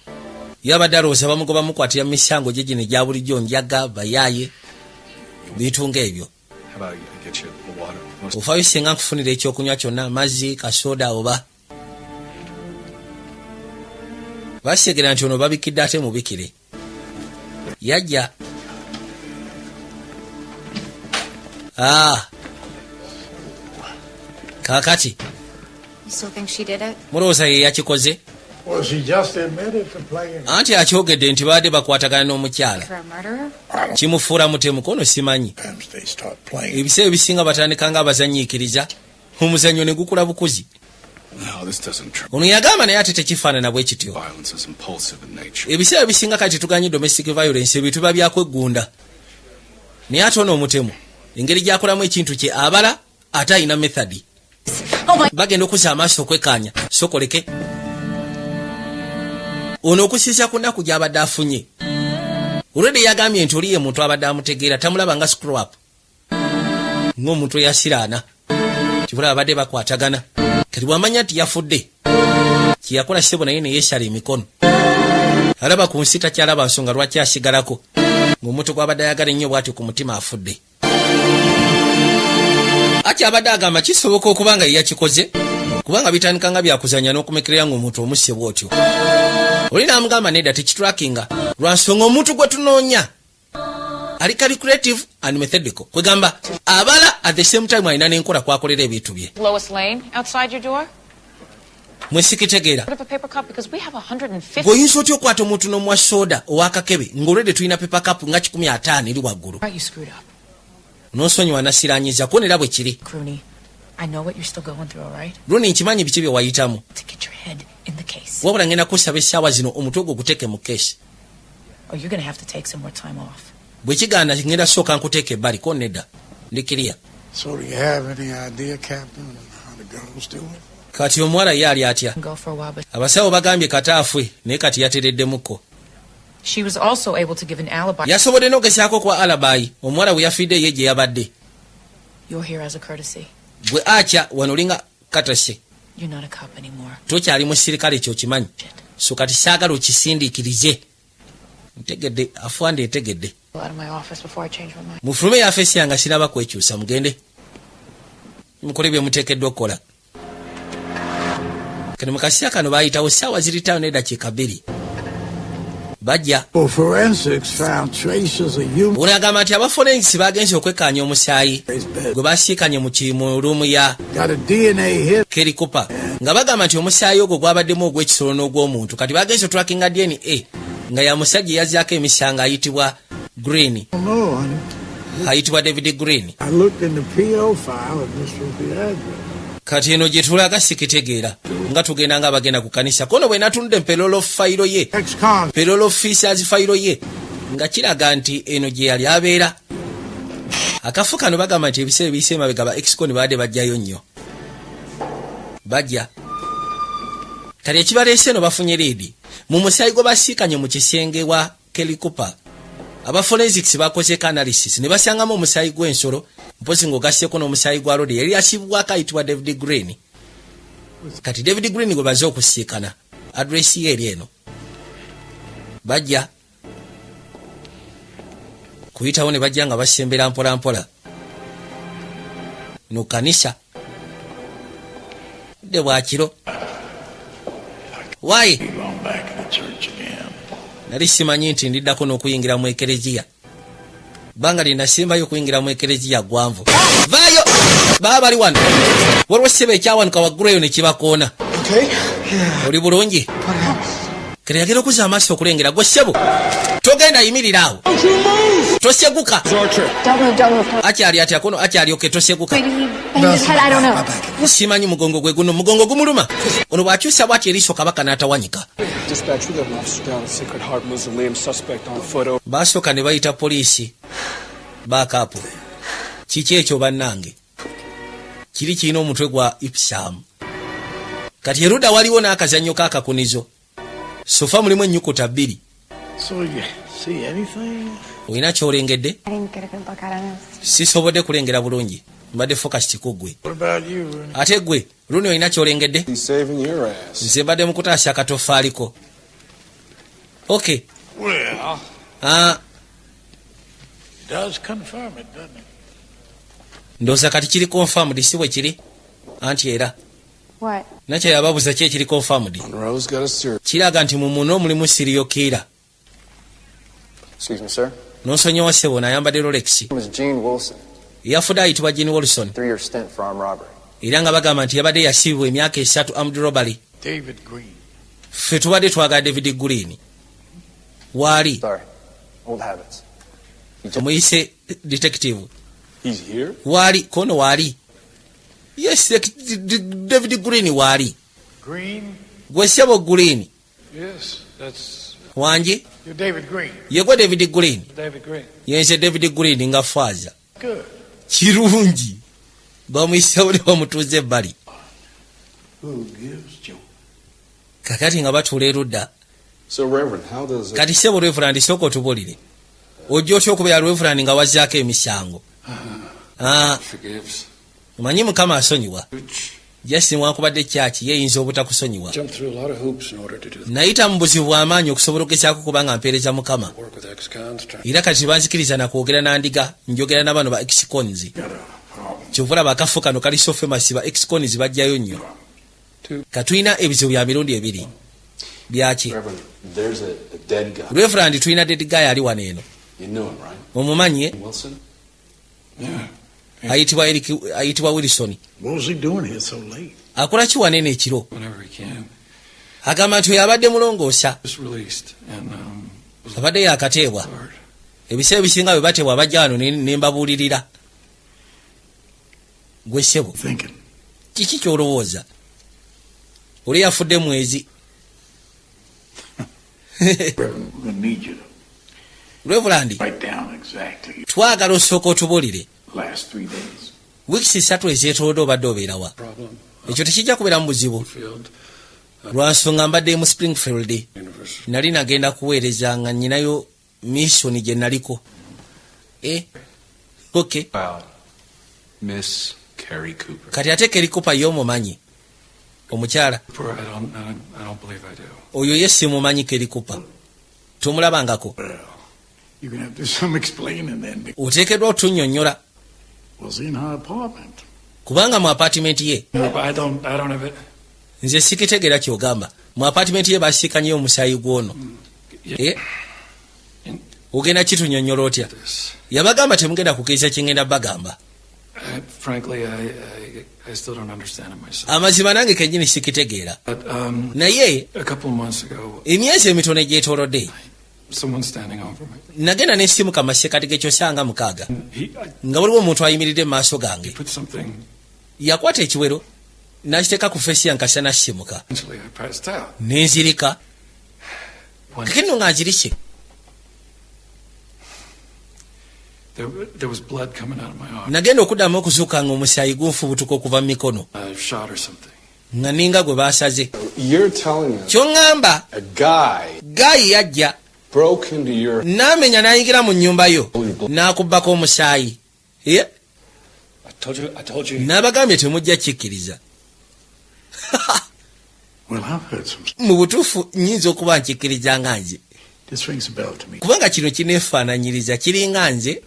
Yabadde alowooza bamugoba mukwatira mu misango gye gino egya bulijjo, njaga bayaaye, bintu ng'ebyo. How about I get you a water? Most Ofaayo singa nkufunira ekyokunywa kyonna, amazzi, kasoda oba baseegera nti ono babikidde ate mubikire yajja. Ah. Kaakati. You still think she did it? Mulowooza ye yakikoze? Well, she just admitted to playing. Anti akyogedde nti babadde bakwatagana n'omukyala. For a murderer? Kimufuula mutemu kono simanyi. Times they start playing. Ebiseera ebisinga batandika nga abazanyiikiriza omuzannyo ne gukula bukuzi. No, this doesn't tr- Ono yagamba naye ate tekifaanana bwe kityo. Violence is impulsive in nature. Ebiseera ebisinga kati tetuganye domestic violence, ebintu biba byakweggunda, naye ate ono omutemu engeri gyakolamu ekintu kye abala ate alina method. Oh my. Bagenda okuzza amaaso okwekaanya sokoleke ono okusinzira ku nnaku gy'abadde afunye olwedde. Yagambye nti oli ye muntu abadde amutegeera, tamulaba nga screw up, ng'omuntu eyasiraana kibula abadde bakwatagana. Kati bw'amanya nti yafudde, kyeyakola ssebo naye neyeesala emikono. Alaba ku nsi takyalaba nsonga lwaki asigalako ng'omuntu gw'abadde ayagala ennyo bw'atyo ku mutima afudde. Ati abadde agamba kisoboka okuba nga ye yakikoze kubanga bitandika nga byakuzanya n'okumekerera ng'omuntu omusse bw'otyo. Oli n'amugamba nedda, tekitrackinga lwa nsonga omuntu gwe tunoonya ali calculative and methodical, kwegamba abala, at the same time alina n'enkola kwakolera ebintu bye. Lois Lane outside your door? Mwesikitegeera. Put up a paper cup because we have 150. Bw'oyinza otya okwata omuntu n'omuwa soda ow'akakebe ng'olwedde tulina paper cup nga 150 eri waggulu? Right, you screwed up. N'onsonyiwa nasiranyiza kwonera bwe kiri. Rooney, I know what you're still going through, all right? Luni nkimanyi biki bye wayitamu. To get your head in the case. Wabula ngenda kusaba essaawa zino omutwe gwo guteeke mu case. Or you're gonna have to take some more time off. Bwe kigaana ngenda sooka nkuteeka ebbali ko nedda ndikiriya. So do you have any idea, Captain, on how the girl's doing? Kati omuwala ye ali atya? Go for a while, but Abasawo bagambye kataafwe naye kati yatereddemuko. she was also able to give an alibi. Yasobodde n'ogezaako kwa alibi omuwala bwe yafiidde ye gye yabadde. You're here as a courtesy. Gwe akya wano olinga katase. You're not a cop anymore. Tokyali musirikale ekyo kimanyi. So kati saagala okisindiikirize. Ntegedde afande, ntegedde. Out of my office before I change my mind. Mufulume yafeesi yange sinaba kwekyusa. Mugende mukole bye muteekeddwa okukola. Kati mu kaseera kano bayitawo saawa ziri 5:02 bajja. Well, forensics found traces of human Ono agamba nti aba forensics bagenze okwekkaanya omusaayi gwe basiikanye mu room ya got a DNA hit. Kelly Cooper, nga bagamba nti omusaayi ogwo gwabaddemu ogw'ekisolo n'ogw'omuntu. Kati bagenze otrackinga DNA Nga ya musajja eyazzaako emisango ayitibwa Green. No, honey. Ayitibwa David Green. I looked in the PO file and this was the address. Kati eno gye tulaga sikitegeera, nga tugenda nga abagenda ku kanisa kono. Bwe natunudde parole file ye, Ex-con. Parole officer's file ye, nga kiraga nti eno gye yali abeera. Akafo kano bagamba nti ebiseera ebiyise emabega ba ex-con babadde bajjayo nnyo, bajja. Kati ekibaleese eno, bafunye lead mu musaayi gwe basiikanye mu kisenge wa Kelly Cooper. Aba forensics bakozeeko analysis ne basangamu omusaayi gw'ensolo, mpozi ng'ogasseko n'omusaayi gwa lodi yali asibwako ayitibwa David Green. Kati David Green gwe baze okusiikana, address ye eri eno. Bajja kuyitawo ne bajja nga basembera mpolampola no kanisa dde bwakiro waaye. Going back to the church again. Nali simanyi nti ndiddako n'okuyingira mu ekereziya. Bbanga lye nasembayo okuyingira mu ekereziya gwanvu. Vaayo, baba bali wano. Waliwo ssebo ekyawanuka waggulu eyo ne kibakoona. Oli bulungi? Kere yagenda okuzza amaaso okulengera gwe ssebo. Togenda, yimirira awo, toseguka. Don't move, don't move. Don't. Akyali atya kono? Akyali okay? Toseguka. Wait, did he bang his head? I don't know. Simanyi, mugongo gwe guno, mugongo gumuluma. Ono bw'akyusa bwati eriiso, kabaka n'atawanyika. Dispatch, we got an officer down at Sacred Heart Mausoleum, suspect on foot. Over. Baasooka ne bayita poliisi baakaapo. Kiki ekyo bannange? Kiri kirina omutwe gwa ipsam. Kati erudda waliwo n'akazannyo k'akakunizo. Sofa mulimu ennyukuta bbiri. So you see anything? Olina ky'olengedde? I didn't get a good look at him. It was Sisobodde kulengera bulungi, mbadde focus ku ggwe. What about you, Rooney? Ate gwe Luni, olina ky'olengedde? He's saving your ass. Nze mbadde mu kutaasa akatofaaliko. Okay. Well, Ah, it does confirm it, doesn't it? Ndowooza kati kiri confirmed, si bwe kiri? Anti era What? nakyo yababuuza ki ekiri confirmed. Monroe's got a serial. Kiraga nti mu muno mulimu serial killer. Excuse me, sir. Nonsonyiwa ssebo, nayambadde Rolex. Name is Gene Wilson. Eyafudde ayitibwa Gene Wilson. 3-year stint for armed robbery. Era nga bagamba nti yabadde yasibibwa emyaka 3 armed robbery. David Green. Ffe tubadde twagala David Green waali. Sorry. Old habits. Omuyise detective. He's here? Waali kono, waali. Yes, David Green waali. Green? Gwe ssebo Green? Yes, that's Wangi? You're David Green. Yegwe David Green? David Green. Yenze David Green nga faaza. Good. Kirungi. Bamuyisewo ne bamutuuza ebbali. Who gives Joe? Kakati nga batuula erudda. So, Reverend, how does it... Kati ssebo Reverend, sooka otubulire, ojja otya okubeera Reverend nga wazzaako emisango? Ah, Forgives. omanyi Mukama asonyiwa. Just newankubadde kyaki yeeyinza obutakusonyiwa. Jump through a lot of hoops in order to do that. Nayita mu buzibu bw'amaanyi okusobola okugezaako kuba nga mpeereza Mukama. Work with ex-cons, try Era kati banzikiriza nakwogera nandiga njogera na bano ba ex-cons. Got a problem. Kyova olaba akafo kano kali so famous, ba ex-cons bajjayo nnyo. Two. Katulina ebizibu bya mirundi ebiri. Byaki? Reverend, there's a dead guy. Reverend, tulina dead guy ali wano eno. You knew him, right? Omumanye? Wilson? Yeah. Ayitibwa Eric, ayitibwa Wilson. What was he doing here so late? Akola ki wanene ekiro? Whenever he can. Agamba nti oyo abadde mulongoosa. Was released and was Abadde yakateebwa. hard. Ebiseera ebisinga bwe bateebwa bajja wano ne mbabuulirira. Gwe ssebo? Thinking. Kiki kyolowooza? Oli yafudde mwezi. Reverend, we're gonna need you to Reverend, write down exactly twagala osooka otubuulire last 3 days. Wiikisi 3 ezeetoolodde obadde obeerawa? Problem. Ekyo tekijja kubeera mu buzibu. Field. Lwa nsonga mbadde mu Springfield. University. Nali nagenda kuweereza nga nyinayo mission gye naliko. E okay. About Miss Carrie Cooper. Kati ate Kerry Cooper ye omumanyi omukyala? Cooper, I don't believe I do. Oyo ye simumanyi. Kerry Cooper tomulabangako? Well, you're gonna have to do some explaining then. Oteekeddwa otunnyonnyola. Was he in her apartment? Kubanga mu apartment ye. No, but I don't have it. Nze sikitegeera kyogamba. Mu apartment ye basiikanyeyo omusaayi gw'ono. Eh? Ogenda kitunyonnyola otya? This. Yabagamba temugenda kukkiriza kyengenda bagamba. Frankly, I still don't understand it myself. Amazima nange kennyini sikitegeera. But Naye a couple of months ago, emyezi emitono egyetoolodde, Someone standing over me. Nagenda nesimuka masekati gekyosanga 6 He nga waliwo omuntu ayimiridde mu maaso gange. put something. Yakwata ekiwero n'akiteeka ku face yange kasita nasimuka. Eventually, I passed out. Nenzirika. When Kake nno nga nzirike. there was blood coming out of my arm. Nagenda okuddamu okuzuuka nga omusaayi gunfubutuka okuva mu mikono. A shot or something. Nga ninga gwe baasaze. You're telling us Kyoŋŋamba a guy guy yajja broke into your n'amenya n'ayingira mu nnyumba yo n'akubbako omusaayi. Ye? I told you. I told you. N'abagambye temujja kikkiriza. Well, I've heard some. Mu butuufu nnyinza okuba nkikkiriza nga nze. This rings a bell to me. Kubanga kino kineefaananyiriza kiringa nze.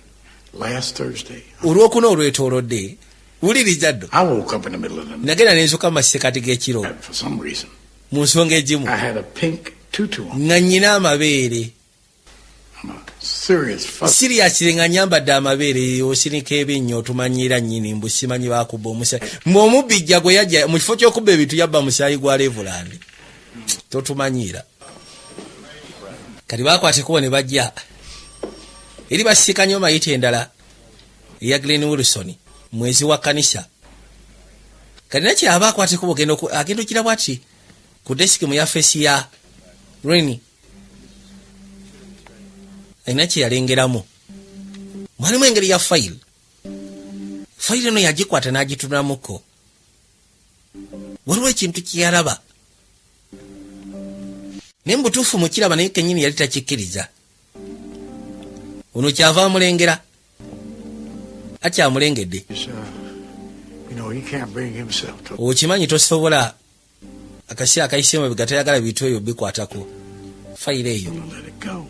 Last Thursday, Olwokuna olwetoolodde, wuliriza ddo. I woke up in the middle of the night Nagenda nenzuka mu masekati g'ekiro for some reason. mu nsonga egimu. I had a pink tutu on. Nga nnyina amabeere. I'm a serious fuck. Seriously, nga nyambadde amabeere. Osinika ebinnyo otumanyiira nnyini mbu simanyi bakubba omusaayi mbu omubbi gwe yajja mu kifo ky'okubba ebintu yabba musaayi gwa Reverend. Totumanyiira. Kati bakwata ekkubo ne bajja eri basiika nnyo mayita endala eya Glen Wilson, mwezi wa kanisa. Kati nakyaba akwata ekkubo agenda okira bwati ku desk mu yafesi ya Ren alina kyeyalengeramu. Mwalimu engeri ya fayiro. Fayiro eno yagikwata n'agitunamuko. Waliwo ekintu kyeyalaba naye mubutuufu mukiraba naye kenyini yali takikkiriza. Ono kyava amulengera akyamulengedde. He can't bring himself to Okimanyi tosobola akaseera akayise mabega tayagala bintu ebyo bikwatako fayiro eyo. let it go.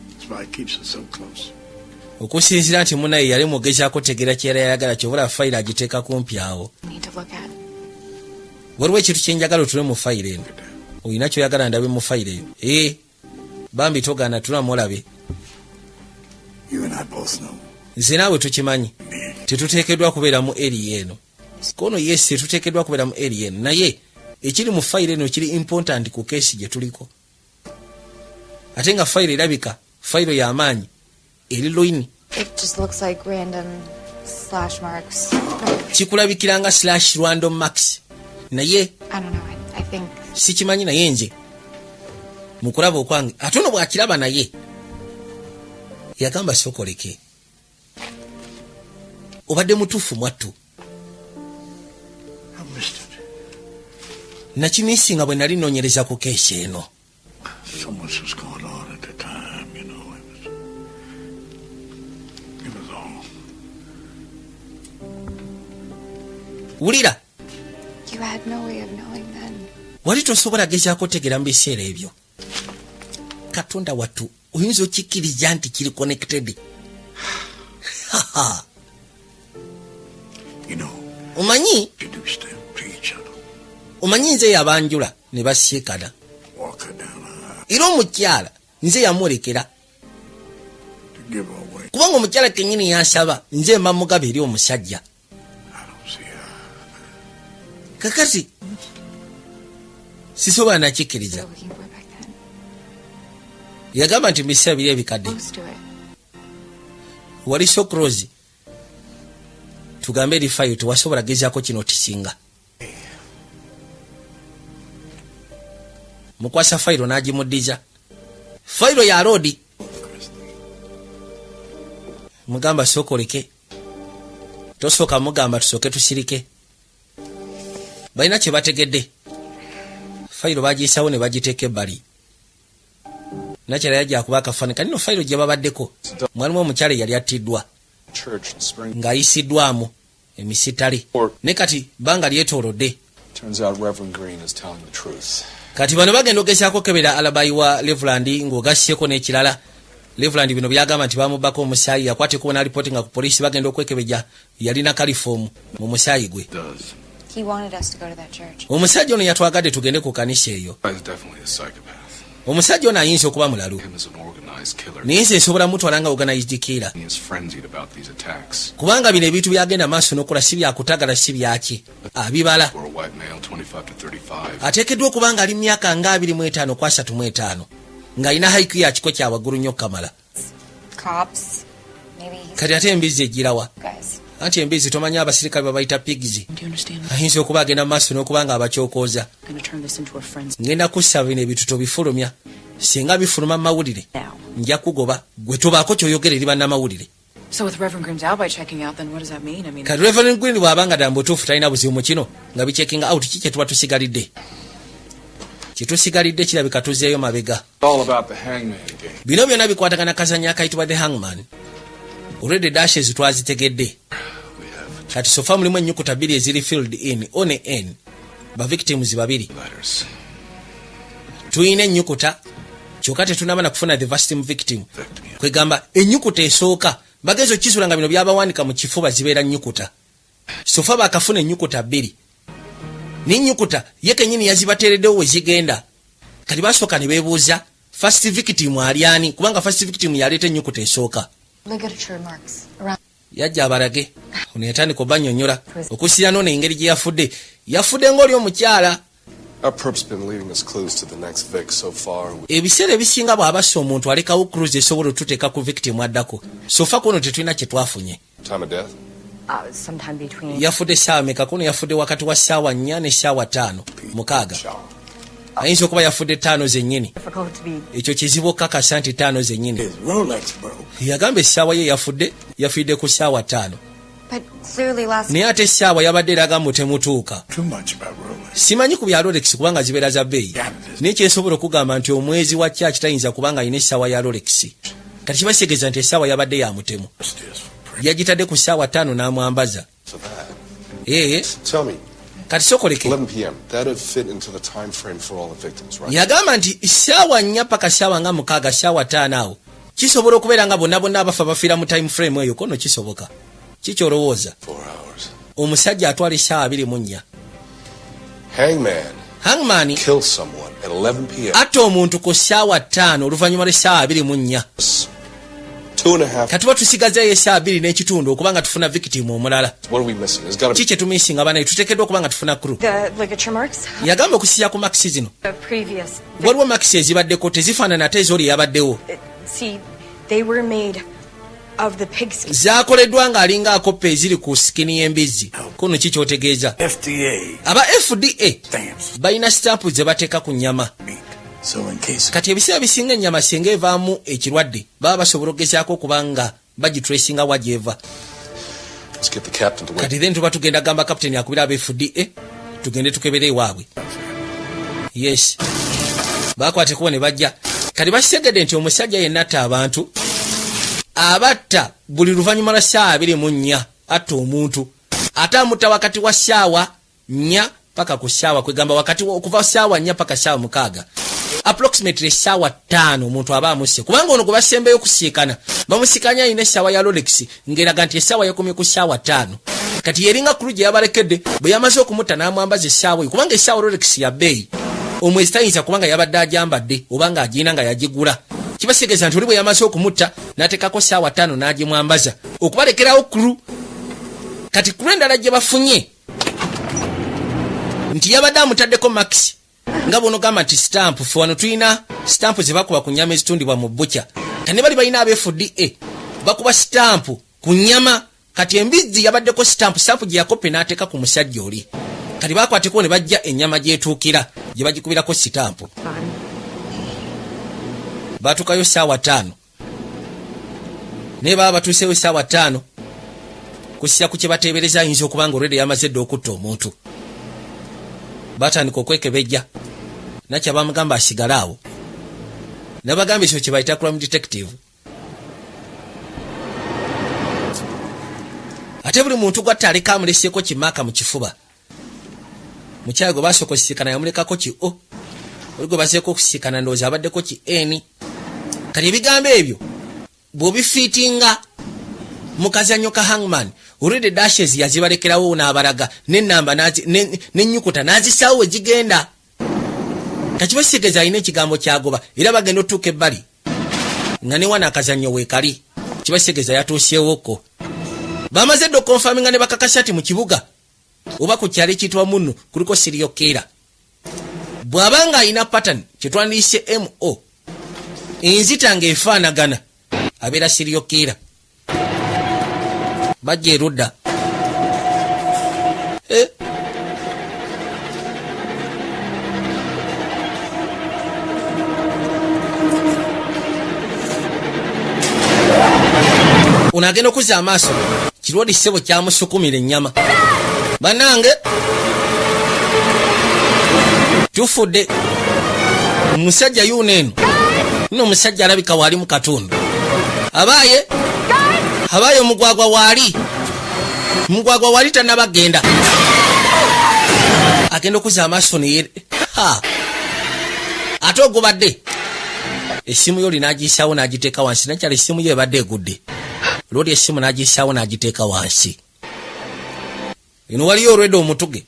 That's why he keeps it so close. Okusinziira nti munaye yali mugezaako tegera kyera yayagala kyobula fayiro agiteeka kumpi awo. Need to look at. Waliwo ekintu kyenjagala otule mu fayiro eno. Olina kyoyagala ndabe mu fayiro eyo? Ee bambi, togaana, tulamu olabe. You and I both know. Nze naawe tukimanyi tetuteekeddwa kubeera mu area eno. Kono yes, tetuteekeddwa kubeera mu area eno, naye ekiri mu fayiro eno kiri important ku case gye tuliko, ate nga fayiro erabika fayiro y'amaanyi eri loini. It just looks like random slash marks. Kikulabikira nga slash random marks, naye I don't know. I think sikimanyi, naye nze mu kulaba okwange ate ono bw'akiraba naye yagamba sokoleke obadde mutuufu mwattu. I missed it. Nakimisinga bwe nali noonyereza ku case eno. So much was going on at the time. It was all. Wulira. you had no way of knowing then. Wali tosobola gezaako tegera mu biseera ebyo. Katonda wattu, oyinza okikkiriza nti kiri connected? Omanyi Introduced them to each other. Omanyi nze yabanjula ne basiikana. Walk her down the aisle Era omukyala nze yamwolekera. to give her away. Kubanga omukyala kenyini yansaba nze mba mugaba eri omusajja. I don't see how. Kakati sisobola nakikkiriza. We were looking for back then. Yagamba nti mu biseera biri ebikadde Close to it. wali so close tugambe eri fayo tewasobola gezaako kino tisinga mukwasa fayiro n'agimuddiza fayiro ya loodi. Mugamba sooka oleke tosooka mugamba tusooke tusirike. Balina kye bategedde. Fayiro bagiyisawo ne bagiteeka ebbali. Nakyala yajja akuba akafaananyi kanino fayiro gye babaddeko mwalimu omukyala eyali attiddwa Church in Spring. ng'ayisiddwamu emisitale ne kati bbanga lyetoolodde. Turns out Reverend Green is telling the truth. Kati bano bagenda ogezaako okebera alibi wa Reverend ng'ogassieko n'ekirala. Reverend bino byagamba nti bamubbako omusaayi yakwatekubo n'alipooti nga ku poliisi bagenda okwekebejja yalina chloroform mu musaayi gwe. Does. He wanted us to go to that church. Omusajja ono yatwagadde tugende ku kanisa eyo. Guy's definitely a psychopath. Omusajja ono ayinza okuba mulalu. Him as an organized killer. Naye nze nsobola mutwala nga organized killer. He is frenzied about these attacks. Kubanga bino ebintu byagenda maaso n'okola si byakutagala si byaki abibala. For a white male, 25 to 35. Ateekeddwa okuba nga ali mu myaka nga 25 ku 35. Ng'alina IQ ya kiko kya waggulu nnyo kamala. Cops. Maybe he's Kati ate embizi egirawa? guys. Anti embizi tomanyi abasirikale babayita pigs. Do you understand? Ayinza okuba agenda mu maaso n'okuba nga abakyokooza. I'm gonna turn this into a frenzy. Ngenda kussaba bino ebintu tobifulumya. Singa bifuluma mu mawulire, Now. nja kugoba gwe. Tobaako kyoyogera eri bannamawulire. So with Reverend Grimm's alibi checking out, then what does that mean? I mean, Kati Reverend Green bw'abanga ddala mubutuufu talina buzibu mu kino nga bicheckinga out, ki kye tuba tusigalidde? Kyetusigalidde kirabika tuzzeeyo mabega. All about the hangman game. Bino byonna bikwatagana kazanyo akayitibwa The Hangman. Already dashes twazitegedde. Kati so far mulimu ennyukuta bbiri eziri filled in, O ne N, ba victims babiri. Letters. Tulina ennyukuta, kyokka tetunaba na kufuna the first victim. Kwegamba ennyukuta esooka bagenza okukisula nga bino byabawanika mu kifuba zibeera nnyukuta. So far bakafuna ennyukuta bbiri, n'ennyukuta ye kenyini yazibateereddewo we zigenda. Kati basooka ne beebuuza first victim ali ani, kubanga first victim yaleeta ennyukuta esooka. Ligature marks around Yajja abalage. Ono yatandika obannyonnyola okusira noono engeri gye yafudde. Yafudde ng'oli omukyala. Our perp's been leading us clues to the next vic so far. Ebiseera ebisinga bw'abassa omuntu alekawo clues esobola otuteeka ku victim addako. So far kuno tetulina kye twafunye. Time of death? Sometime between. Yafudde essaawa meka? Kuno yafudde wakati wa ssaawa 4 n'essaawa 5 mukaaga. Ayinza okuba yafudde 5 zennyini. Difficult to be. Ekyo kizibu okukakasa nti 5 zennyini. His Rolex broke. Yagamba essaawa ye yafudde, yafiidde ku ssaawa 5. But clearly last Naye ate essaawa yabadde eraga mu temutuuka. Too much about Rolex. Simanyi ku bya Rolex kubanga zibeera za bbeeyi, naye kyensobola okugamba nti omwezi wa kyaki tayinza kubanga alina essaawa ya Rolex. Kati kiba kitegeeza nti essaawa yabadde ya mutemu, yagitadde ku ssaawa 5 n'amwambaza. For that. Ee. Tell me, Kati sokoleke. 11 p.m. That'd fit into the time frame for all the victims, right? Yagamba nti ssaawa 4 paka ssaawa nga 6, ssaawa 5 awo kisobola okubeera nga bonna bonna abafa bafiira mu time frame eyo. Kono kisoboka kikyolowooza? 4 hours. Omusajja atwala essaawa 24. Hangman Hangman kills someone at 11 p.m. atta omuntu ku ssaawa 5 oluvannyuma lw'essaawa 24. 2.5. Katuba tusigazeeyo essaawa 2 n'ekitundu okuba nga tufuna victim omulala. What are we missing? There's got to Ki be. kye tumissinga banaye? Tuteekeddwa okuba nga tufuna clue. The ligature marks? Yagamba okusiya ku marks zino. The previous. Waliwo marks ezibaddeko tezifaanana ate ezooli eyabaddewo. See, they were made of the pig skin. Zakoleddwa ng'alinga akoppa eziri ku skin y'embizzi. Kuno ki kyotegeeza? FDA Aba FDA stamps balina sitampu ze bateeka ku nnyama. meat. So in case Kati ebiseera bisinga ennyama singa evaamu ekirwadde, baba basobola okugezaako okuba nga bagitracinga wa gyeva. Let's get the captain to wait. Kati then tuba tugenda gamba kapiteni akubira aba FDA tugende tukebere ewaabwe. Yes, bakwata ekubo ne bajja. Kati bakitegedde nti omusajja yenna atta abantu, abatta buli luvannyuma lwa ssaawa 24. Atta omuntu ate amutta wakati wa ssaawa 4 paka ku ssaawa, kwegamba wakati okuva ssaawa 4 paka ssaawa 6, approximately essaawa 5 omuntu aba amusse. Kubanga ono gwe basembeyo okusiikana, bamusikanya alina essaawa ya Rolex ng'eraga nti essaawa yakomye ku ssaawa 5. Kati yeringa clue gye yabalekedde bwe yamaze okumutta n'amwambaza essaawa eyo, kubanga essaawa Rolex ya bbeeyi, omwezi tayinza kubanga yabadde ajambadde oba ng'agirina nga yagigula. Kibasegeza nti oli bwe yamaze okumutta n'ateekako ssaawa 5 n'agimwambaza okubalekerawo clue. Kati clue endala gye bafunye nti yabadde amutaddeko marks nga bwonogamba nti stamp. Fe wano tulina stamp ze bakuba ku nyama ezitundibwa mu bukya. Kati ne bali balina aba FDA bakuba stamp ku nyama. Kati embizzi yabaddeko stamp, stamp gye yakope n'ateeka ku musajja oli. Kati bakwateko ne bajja ennyama gyetuukira gye bagikubirako sitampu. Batuukayo ssaawa 5, naye baba batuuseyo ssaawa 5 kusira ku kye bateebereza ayinza okuba nga olwedde yamaze dde okutta omuntu. Batandika okwekebejja nakya bamugamba asigale awo. Nabagamba ekyo kye bayita crime detective. Ate buli muntu gwatta aleka amuleseeko ki mark mu kifuba. Mukyala gwe basooka okusisikana yamulekako ki O, oli gwe baseeko okusisikana ndowooza abaddeko ki N. Kati ebigambo ebyo bw'obifiitinga mu kazannyo ka hangman, already dashes yazibalekerawo n'abalaga n'ennamba n'ennyukuta n'azisaawo we zigenda. Kakiba kitegeeza alina ekigambo kyagoba era bagenda otuuka ebbali nga ne wana akazannyo weekali. Kiba kitegeeza yatuusyewokko. Bamaze dde okuconfirminga ne bakakasa ti mu kibuga oba ku kyalo ekiyitibwa munno kuliko serial killer. Bw'aba nga alina pattern kyetwandiise mo. Enzita ng'efaanagana abeera serial killer. Bajja erudda. Eh. Ono agenda okuzza amaaso, kirwodi ssebo kyamusukumira ennyama. Bannange, tufudde! Omusajja yuno eno nno, omusajja alabika waali mu katundu. Abaaye, abaaye, omugwagwa waali, mugwagwa waali tannabagenda. Agenda okuzza amaaso neye ha ate ogubadde essimu yo oli n'agiyisaawo n'agiteeka wansi. Nakyala essimu yo ebadde egudde lwoli, essimu n'agiyisaawo n'agiteeka wansi. Eno waliyo olwedde omutuge.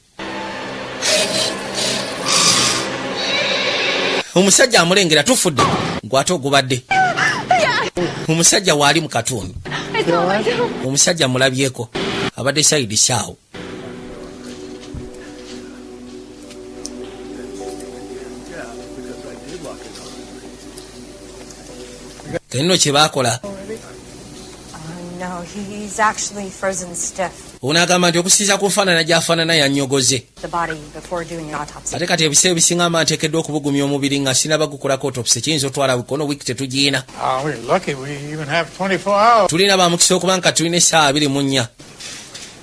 Omusajja amulengera. Tufudde! Gwate ogubadde omusajja waali mu katundu. Omusajja mulabyeko, abadde side saawo. Kenno kye baakola. No, he's actually frozen stiff. Ono agamba nti okusinza ku nfaanana gy'afaanana yanyogoze. The body before doing an autopsy. Ate kati ebiseera ebisinga amba nteekeddwa okubugumya omubiri nga sinaba gukolako autopsy, kiyinza otwala wikono wiiki, tetugiina. Ah, we're lucky we even have 24 hours. Tulina bamukisa okuba nga tulina essaawa 24.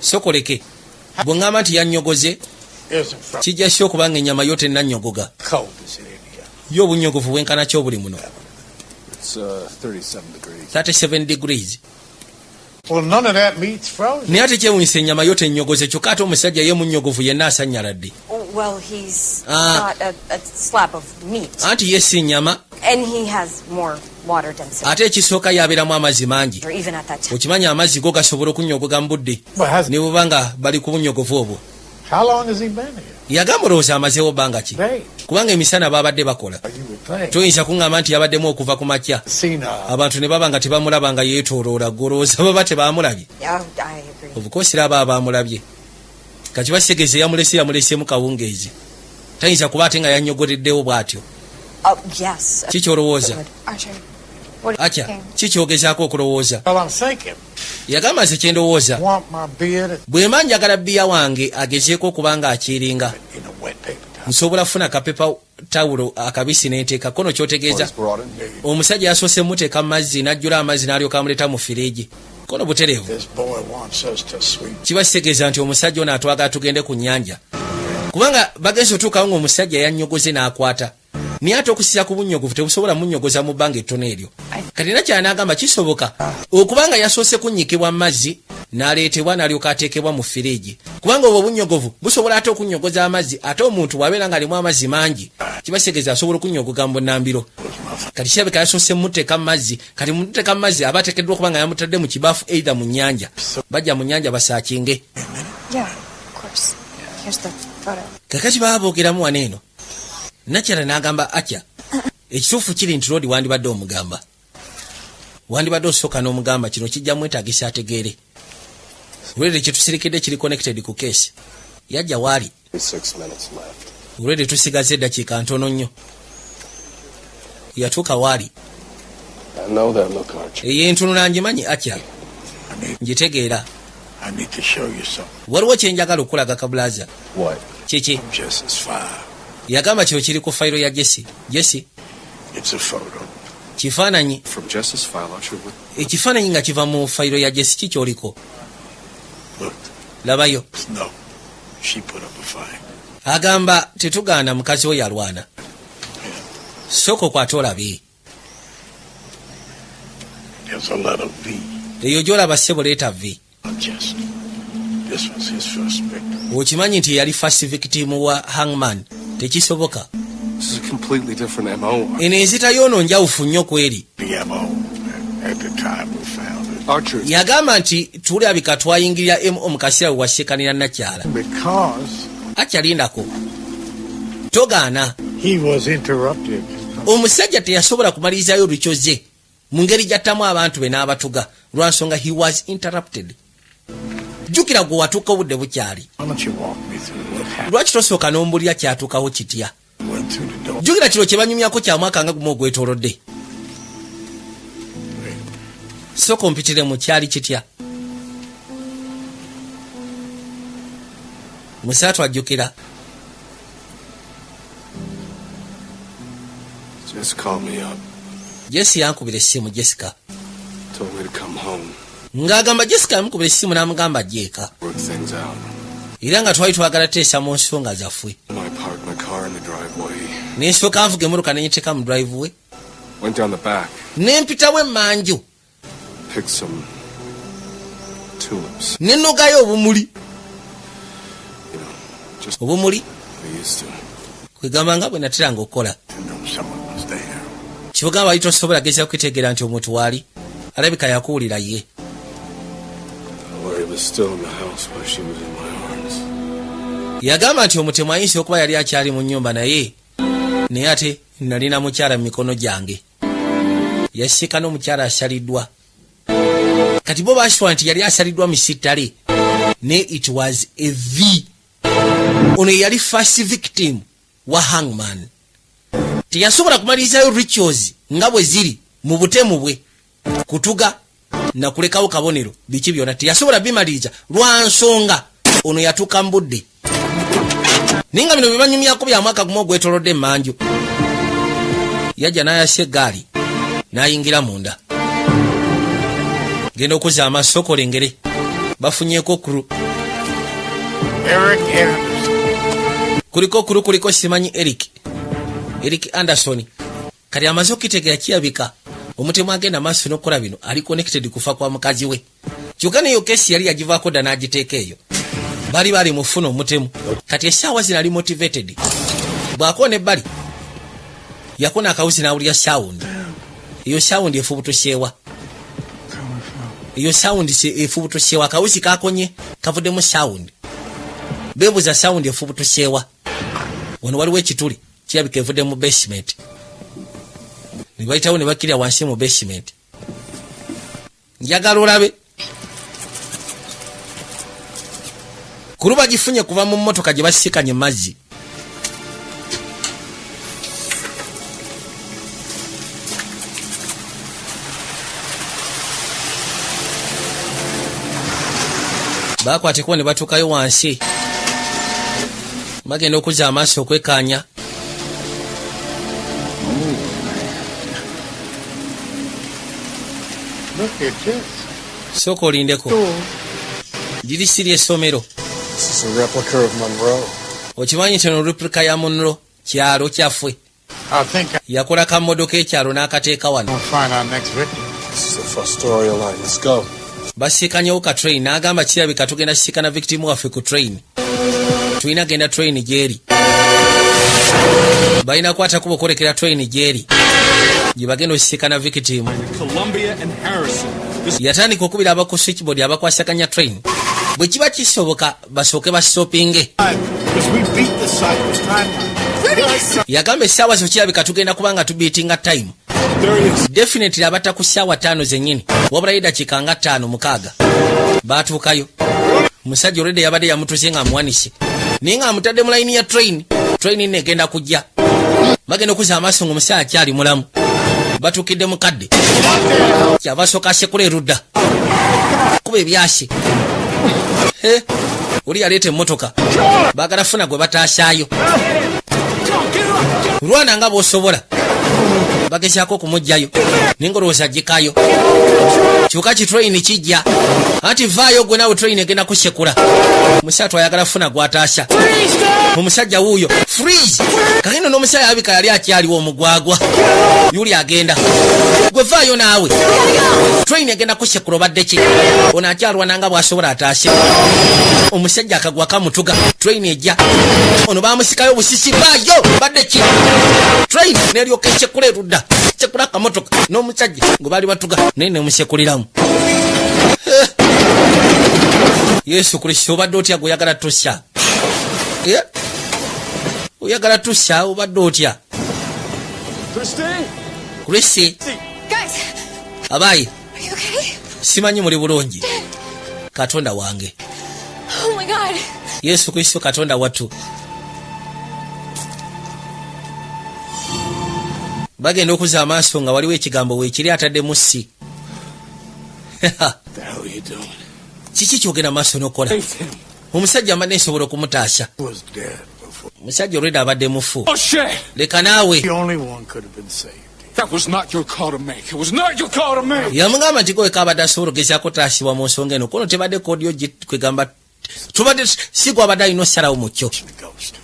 Sokoleke bwe ŋŋamba nti yanyogoze, Isn't frozen. kijja si okuba nga ennyama yo tennanyogoga. Cold is it in here? Yo obunyogovu bwenkana ki obuli muno? It's 37 degrees. 37 degrees. Well, none of that meat's frozen. Naye ate kyewunyisa, ennyama yo tenyogoze, kyokka ate omusajja ye munyogovu yenna asanyaladde. Well, he's Ah. not a slab of meat. Anti ye si nnyama. And he has more water density. Ate ekisooka yabeeramu amazzi mangi. Or even at that temperature. Okimanyi amazzi go gasobola okunyogoga mu budde But has, ne bweba nga bali ku bunyogovu obwo. How long has he been here? Yagamba olowooza amazeewo bbanga ki? Day. Kubanga emisana baabadde bakola. You would think. Toyinza kuŋŋamba nti yabaddemu okuva ku makya, Seen abantu ne baba nga tebamulaba nga yeetooloola. Golowooza baba tebamulabye? Yeah, I agree. Obukoosera aba abamulabye kati basegeeze yamulese, yamuleseemu kawungeezi, tayinza kuba ate nga yanyogoleddewo bw'atyo. Oh, yes. Kikyolowooza? Archer, what are you Atya thinking? kikyogezaako okulowooza? Well, I'm thinking. Yagamba nze kyendowooza, Want my beard bwe mba njagala bbiya wange agezeeko okuba nga akiringa, in a wet paper towel. nsobola kufuna kapepa tawulo akabisi nenteeka kono. Kyotegeeza Was brought in. omusajja yasoose muteeka mu mazzi n'ajjula amazzi n'alyoka amuleeta mu firiigi kono butereevu. This boy wants us to sweep. Kiba kitegeeza nti omusajja ono atwagala tugende ku nnyanja, kubanga bagenza otuukawo ng'omusajja yannyogoze n'akwata, naye ate okusiza ku bunnyogovu tebusobola munnyogoza mu bbanga ettono eryo. Kati nakyala n'agamba kisoboka okubanga yasoose kunnyikibwa mu mazzi n'aleetebwa n'alyoka ateekebwa mu firiigi, kubanga obwo obunnyogovu busobola ate okunnyogoza amazzi, ate omuntu bw'abeera ng'alimu amazzi mangi kiba kitegeeza asobola okunnyogoga mu bunnambiro. Kati kirabika yasoose muteeka mu mazzi. Kati muteeka mu mazzi aba ateekeddwa okuba nga yamutadde mu kibaafu, either mu nnyanja. Bajja mu nnyanja basaakinge. Yeah, of course. Here's the photo. Kakati baba boogeramu wano eno, nakyala n'agamba atya, ekituufu kiri nti Lodi wandibadde omugamba, wandibadde osooka n'omugamba kino kijja mwetagisa ategeere. Olwedde kyetusirikedde kiri connected ku case. Yajja waali. 6 minutes left. Olwedde tusigaze eddakiika ntono nnyo. Yatuuka waali. I know that look, Archer. Eyo entunula ngimanyi atya. I need, Ngitegeera. I need to show you something. Waliwo kyenjagala okulaga kabulaza. What? Kiki? Jesse's file. Yagamba kino kiri ku fayiro ya Jesse. Jesse. It's a photo. Kifaananyi. From Jess's file, Archer. What? Ekifaananyi nga kiva mu fayiro ya Jesse. Kikyoliko? Look, Labayo. no. She put up a fight. Agamba tetugaana, mukazi we yalwana. Sooka okwate olabe. There's a letter V Eyo gyolaba ssebo, letter V. on Jesse. This was his first victim. Okimanyi nti yali first victim wa hangman? Tekisoboka. This is a completely different MO. Eno enzita y'ono njawufu nnyo ku eri. The MO at the time we found it. Archer, Yagamba nti tulabika twayingirira MO mu kaseera we wasekanira nakyala. Because Akyalindako, togaana. he was interrupted. Omusajja teyasobola kumalirizayo lukyoze mu ngeri gy'attamu abantu be n'abatuga lwa nsonga he was interrupted. Jjukira gwe watuuka obudde bukyali. Why don't you walk me through what happened? Lwaki tosooka n'ombulira kyatuukawo kitya? Went through the door. Jjukira kino kye banyumyako kya mwaka nga gumu ogwetoolodde. Sooka ompitiremu, kyali kitya? Musaatu ajjukira. Just called me up. Jesi yankubira essimu, Jessica. Told me to come home. Ng'agamba Jessica yamukubira essimu n'amugamba ajjeeka. Work things out. Era nga twali twagala teesa mu nsonga zaffe. I parked my car in the driveway. Nensooka nvuga emmotoka nenyiteeka mu driveway. Went down the back. Nempitawo emmanju. Picked some tulips. Nenogayo obumuli. You know, just Obumuli. I used to. Kwegamba nga bwe nateranga okukola. To know someone was there. Kibugamba wali tosobola geza kwitegeera nti omuntu waali alabika yakuwulira ye. Lori was still in the house while she was in my arms. Yagamba nti omutemu ayinza okuba yali akyali mu nnyumba, naye ate nalina mukyala mu mikono gyange. Yasiika n'omukyala asaliddwa. Kati bo basitwa nti yali asaliddwa misittale, ne it was a v ono ye yali first victim wa hangman. Teyasobola kumalirizayo rituals nga bwe ziri mu butemu bwe, kutuga nakulekawo kabonero, biki byonna teyasobola bimaliriza lwa nsonga ono yatuuka mu budde. Naye nga bino bye banyumyako bya mwaka gumu ogwetolodde emmanju. Yajja n'ayasa eggaali n'ayingira munda, genda okuzza amaaso kolengere bafunyeeko clue. Eric Anderson. Kuliko clue, kuliko simanyi Eric Anderson. Kati amaze okitegeera, kirabika omutemu agenda maaso n'okukola bino ali connected kufa kwa mukazi we. Kyokka neyo case yali yagivaako dda n'agiteeka eyo, baali bali mufuna omutemu. Kati essaawa zino ali motivated. Bw'akoona ebbali yakona akawuzi n'awulira sound. Eyo sound efubutuseewa? Eyo sound efubutuseewa? Akawuzi kakonye kavuddemu sound. Beebuuza sound efubutuseewa. Wano waliwo ekituli, kirabika evudde mu basement. Ne bayitawo ne bakkirira wansi mu basement. Njagala olabe clue bagifunye kuva mu mmotoka gye basisikanye mu mazzi. Bakwata ekubo ne batuukayo wansi. Bagenda okuzza amaaso okwekaanya. Look at this. Sooka olindeko, liri siri essomero. This is a replica of Monroe. Okimanyi nti eno replica ya Monroe, kyalo kyaffe? I think Yakola kammodoka ekyalo n'akateeka wano. I'll find our next victim. This is the Fostoria line. Let's go. Basiikanyewo ka train. N'agamba kirabika tugenda sisikana victim waffe ku train. Tulina genda train gyeri, balina kwata kuba okwolekera train gyeri gye bagenda osisikana victim. Columbia and Harrison. This Yatandika okubira aba ku switchboard abakwasaganya train, bwe kiba kisoboka basooke basopinge. Because we beat the Cypress timeline. Yagamba essaawa zo kirabika tugenda kuba nga tubeatinga time. There he is. Definitely abatta ku ssaawa 5 zennyini, wabulayo dakiika nga 5 6. Baatuukayo, musajja olwedde yabadde yamutuze nga amuwanise, naye nga amutadde mu layini ya train. Train nno egenda kujja, bagenda okuzza amaaso nga omusajja akyali mulamu. Batuukidde mu kadde, kyava asooka asekula erudda kuba ebyasi. He, oli yaleeta emmotoka, baagala funa gwe bataasaayo. Lwana nga bw'osobola, bagezaako okumuggyayo naye nga olowooza agikayo. Kyokka kitrain kijja anti vaayo gwe naawe, train egenda kusekula. Omusajja ayagala funa gwataasa. Omusajja wuuyo, freeze. Kakino n'omusajja alabika yali akyaliwo omugwagwa yuli agenda. Gwe vaayo naawe, train egenda kusekula. Obadde ki? Ono akyalwana nga bw'asobola ataase omusajja. Akagwa kamutuga, train ejja. Ono bamusikayo busisi. Vaayo, badde ki? Train neryoka esekula erudda, sekula akamotoka n'omusajja gwe baali batuga, naye nemusekuliramu. Eh. Yesu Kristo, obadde otya? Gwe oyagala tussa? Eh? Oyagala tussa? Obadde otya? Kristi! Guys, Abaayi! are you okay? Simanyi muli bulungi? Katonda wange! Oh my God. Yesu Kristo, Katonda wattu! Bagenda okuzza amaaso nga waliwo ekigambo weekiri ataddemu si. The hell are you doing? Kiki kyogenda maaso n'okola? Omusajja amadde nsobola okumutaasa. Was dead before. Omusajja olwedde abadde mufu. Oh, shit! Leka naawe. The only one could have been saved. That was not your call to make. It was not your call to make. Yamugamba nti gwe kabadde asobola ogezaako taasibwa mu nsonga eno, kono tebadde koodyo kwegamba tubadde si gwabadde alina osalawo mu kyo. Ghost.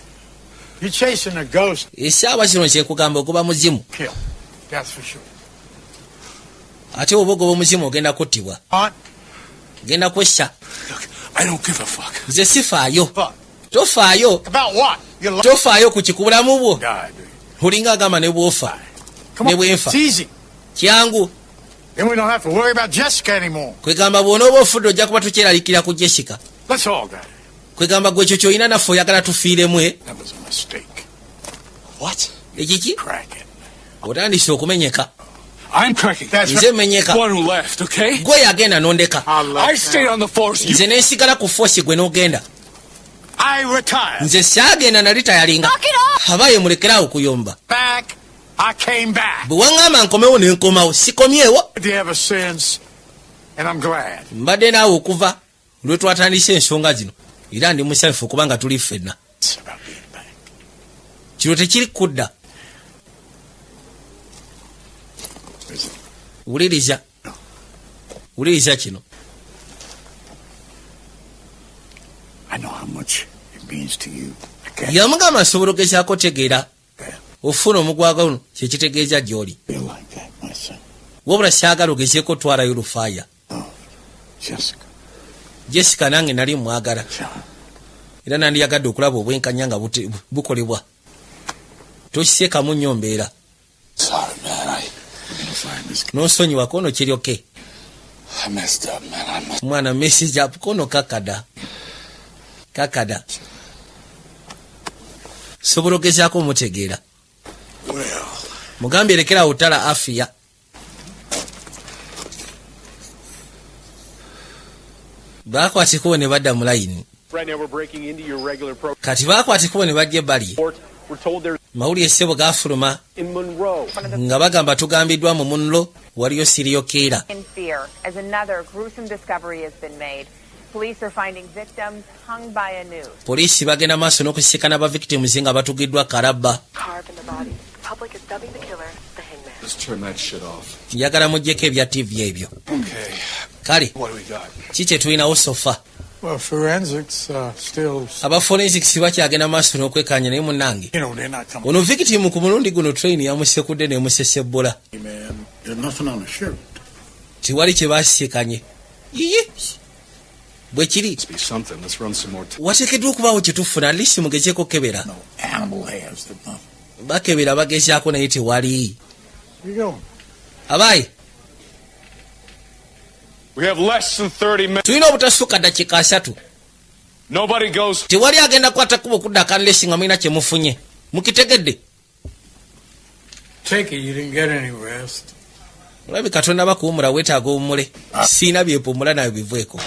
You're chasing a ghost. Essaawa zino kyekugamba ogoba muzimu. Kill. That's for sure. Ate oba ogoba omuzimu ogenda kuttibwa. Aunt, genda kwessa. Look, I don't give a fuck. Nze sifaayo. Fuck. Tofaayo. About what? You Tofaayo ku kikubulamu bwo. die, do you? Olinga agamba ne bwofa. Come Ne on. bwenfa. It's easy. Kyangu. Then we don't have to worry about Jessica anymore. Kwegamba bw'onooba ofudde ojja kuba tukyeralikira ku Jessica. Let's all die. Kwegamba gwe ekyo kyolina naffe oyagala tufiiremu e. That was a mistake. What? Ekiki? Cracking. Otandise okumenyeka. I'm cracking. That's Nze menyeka. The one who left, okay? Gwe yagenda n'ondeka. I left. I stayed on the force. You Nze nensigala ku force gwe n'ogenda. I retired. Nze saagenda nali tayalinga abaye mulekerawo okuyomba. Back. I came back. Bwe waŋŋamba nkomewo ne nkomawo, sikomyewo. Ever since, and I'm glad. Mbadde naawe okuva lwe twatandise ensonga zino era ndi musanyufu okubanga tuli ffenna. It's about being back. Kino tekiri kudda. Wuliriza, wuliriza kino. I know how much it means to you. I can't Yamugamba nsobola ogezaako tegeera ofuna omugwaga guno kyekitegeeza gy'oli. feel like that myself. Wabula syagala ogezeeko otwalayo lufaaya. Oh, Jessica. Jessica nange nali mwagala era nandiyagadde okulaba obwenkanya nga bukolebwa. Tokiseekamu nnyo mbeera. Sorry, man. We're gonna find this. Nonsonyiwako ono kiryoke. I messed up, man. I messed Mwana message up kono kakada kakada sobola ogezaako omutegeera. Well, mugambye lekerawo otala afiya. Bakwata ekkubo ne badda mu layini. Right now we're breaking into your regular program. Kati bakwata ekkubo ne bajja ebbali. We're told there's Mawulire ssebo gaafuluma in Monroe. nga bagamba tugambiddwa mu Munro waliyo serial killer. In fear as another gruesome discovery has been made. Police are finding victims hung by a noose. Poliisi bagenda maaso n'okusisikana ba victims nga batugiddwa kalabba. Carved in the body. The public is dubbing the killer the hangman. Let's turn that shit off. Njagala muggyeko ebya TV ebyo. Okay. Kale. What do we got? Ki kye tulinawo so far? Well, forensics still, Aba forensics bakyagenda maaso n'okwekanya naye munnange you know, they're not coming. ono victim ku mulundi guno train yamusekudde n'emusesebbula. Man, there's nothing on the shirt. Tewali kye basisikanye yiye bwe kiri. Must be something. Let's run some more. Wateekeddwa okubaawo kye tufuna at least mugezeeko kebera. No animal hairs. There's nothing. Bakebera bagezaako naye tewali. Where you going? Abaayi. We have less than 30 minutes. Tulina obutasukka ddakiika 30. Nobody goes. Tewali agenda kukwata kkubo kudda kanlesi nga mulina kye mufunye mukitegedde. Take it you didn't get any rest. Olabika tonnaba kuwumula weetaaga owummule siina byepumula nayo biveeko.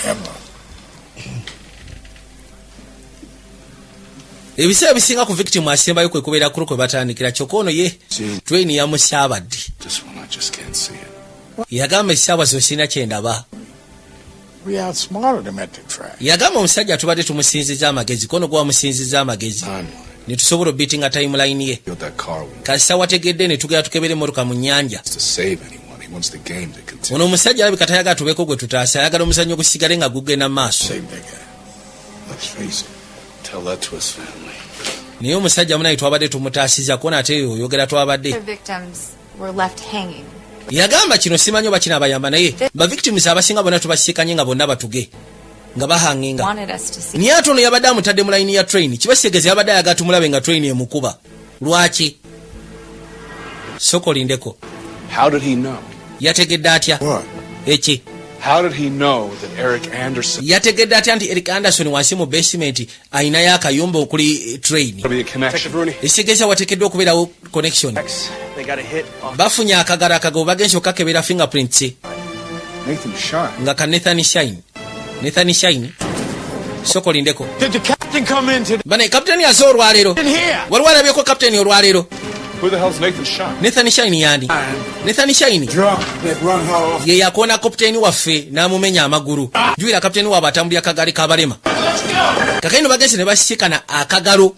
Ever. Ebiseera bisinga ku victim asembayo kwe kubeera kulu kwe batandikira kyokka ono ye train yamusaabadde. This one, I just can't see it. Yagamba essaawa zo sirina kyendaba. We outsmarted him at the track. Yagamba omusajja tubadde tumusinziza amagezi kono gwe wamusinziza amagezi ne tusobola obitinga timeline ye. Built that car with Kasita wategedde ne tugenda tukebera emmotoka mu nnyanja. to save anyone. He wants the game to continue. Ono omusajja alabika tayagala tubeeko gwe tutaasa ayagala omuzannyo ogusigale nga gugenda mu maaso. Save that guy. Let's face it. Tell that to his family. Naye omusajja munaye twabadde tumutaasiza kona ate oyogera twabadde. Other victims were left hanging. Yagamba kino simanyi oba kinaabayamba naye ba victims abasinga bonna tubasiikanye nga bonna batuge nga bahanginga. Wanted us to see. Naye ate ono yabadde amutadde mu layini ya train kibasigeza yabadde ayagala tumulabe nga train emukuba. Lwaki? Soko lindeko. How did he know? Yategedde atya? What? Eki? How did he know that Eric Anderson Yategedde atya nti Eric Anderson wansi mu basement ayinayo akayumba okuli train? be a connection? Ekitegeeza wateekeddwa okubeerawo connection. They got a hit off Bafunye akagalo akagabo bagenze okukakebera fingerprints Nathan Shine. nga ka Nathan Shine. Nathan Shine. Soko lindeko. Did the captain come in today? Bane kapiteni aze olwaleero. In here. Waliwo alabyeko kapiteni olwaleero. Who the hell's Nathan Shine? Nathan Shine yani? Nathan Shine Drunk that run her off. Ye yakoona kapiteeni waffe n'amumenya amagulu. Jjukira kapiteeni waabwe atambulira kagaali k'abalema. Kakati bagenze ne basisikana akagalo,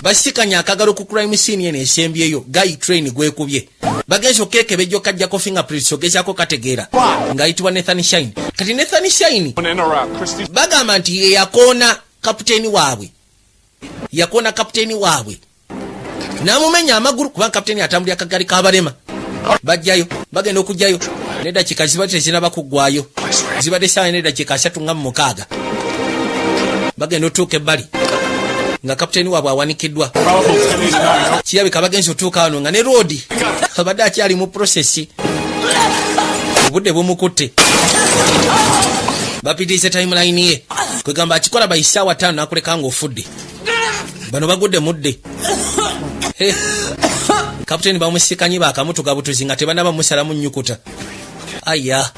basisikanye akagalo ku crime scene eno esembyeyo. Guy train gwekubye, bagenze okekebejja okajjako fingerprints, ogezaako kategeera ng'ayitibwa Nathan Shine. Kati Nathan Shine In or out? Christy. bagamba nti ye yakoona kapiteeni waabwe, yakoona kapiteeni waabwe n'amumenya amagulu, kubanga kapiteeni atambulira kagaali k'abalema. Bajjayo, bagenda okugjayo neddakiika zibadde tezinaba kuggwayo, zibadde saawa neddakiika 36. Bagenda otuuka ebbali nga kapiteeni waabwe awanikiddwa. Kirabika bagenza otuuka wano nga ne roodi abadde akyali mu process, obudde bumukutte. Bapitirize timeline ye, kwegamba akikola by 5:00 nakuleka nga ofudde. Bano bagudde mudde. He, kapiteeni bamusikanye bakamutuga butuzi nga tebanaba musalamu nnyukuta aya.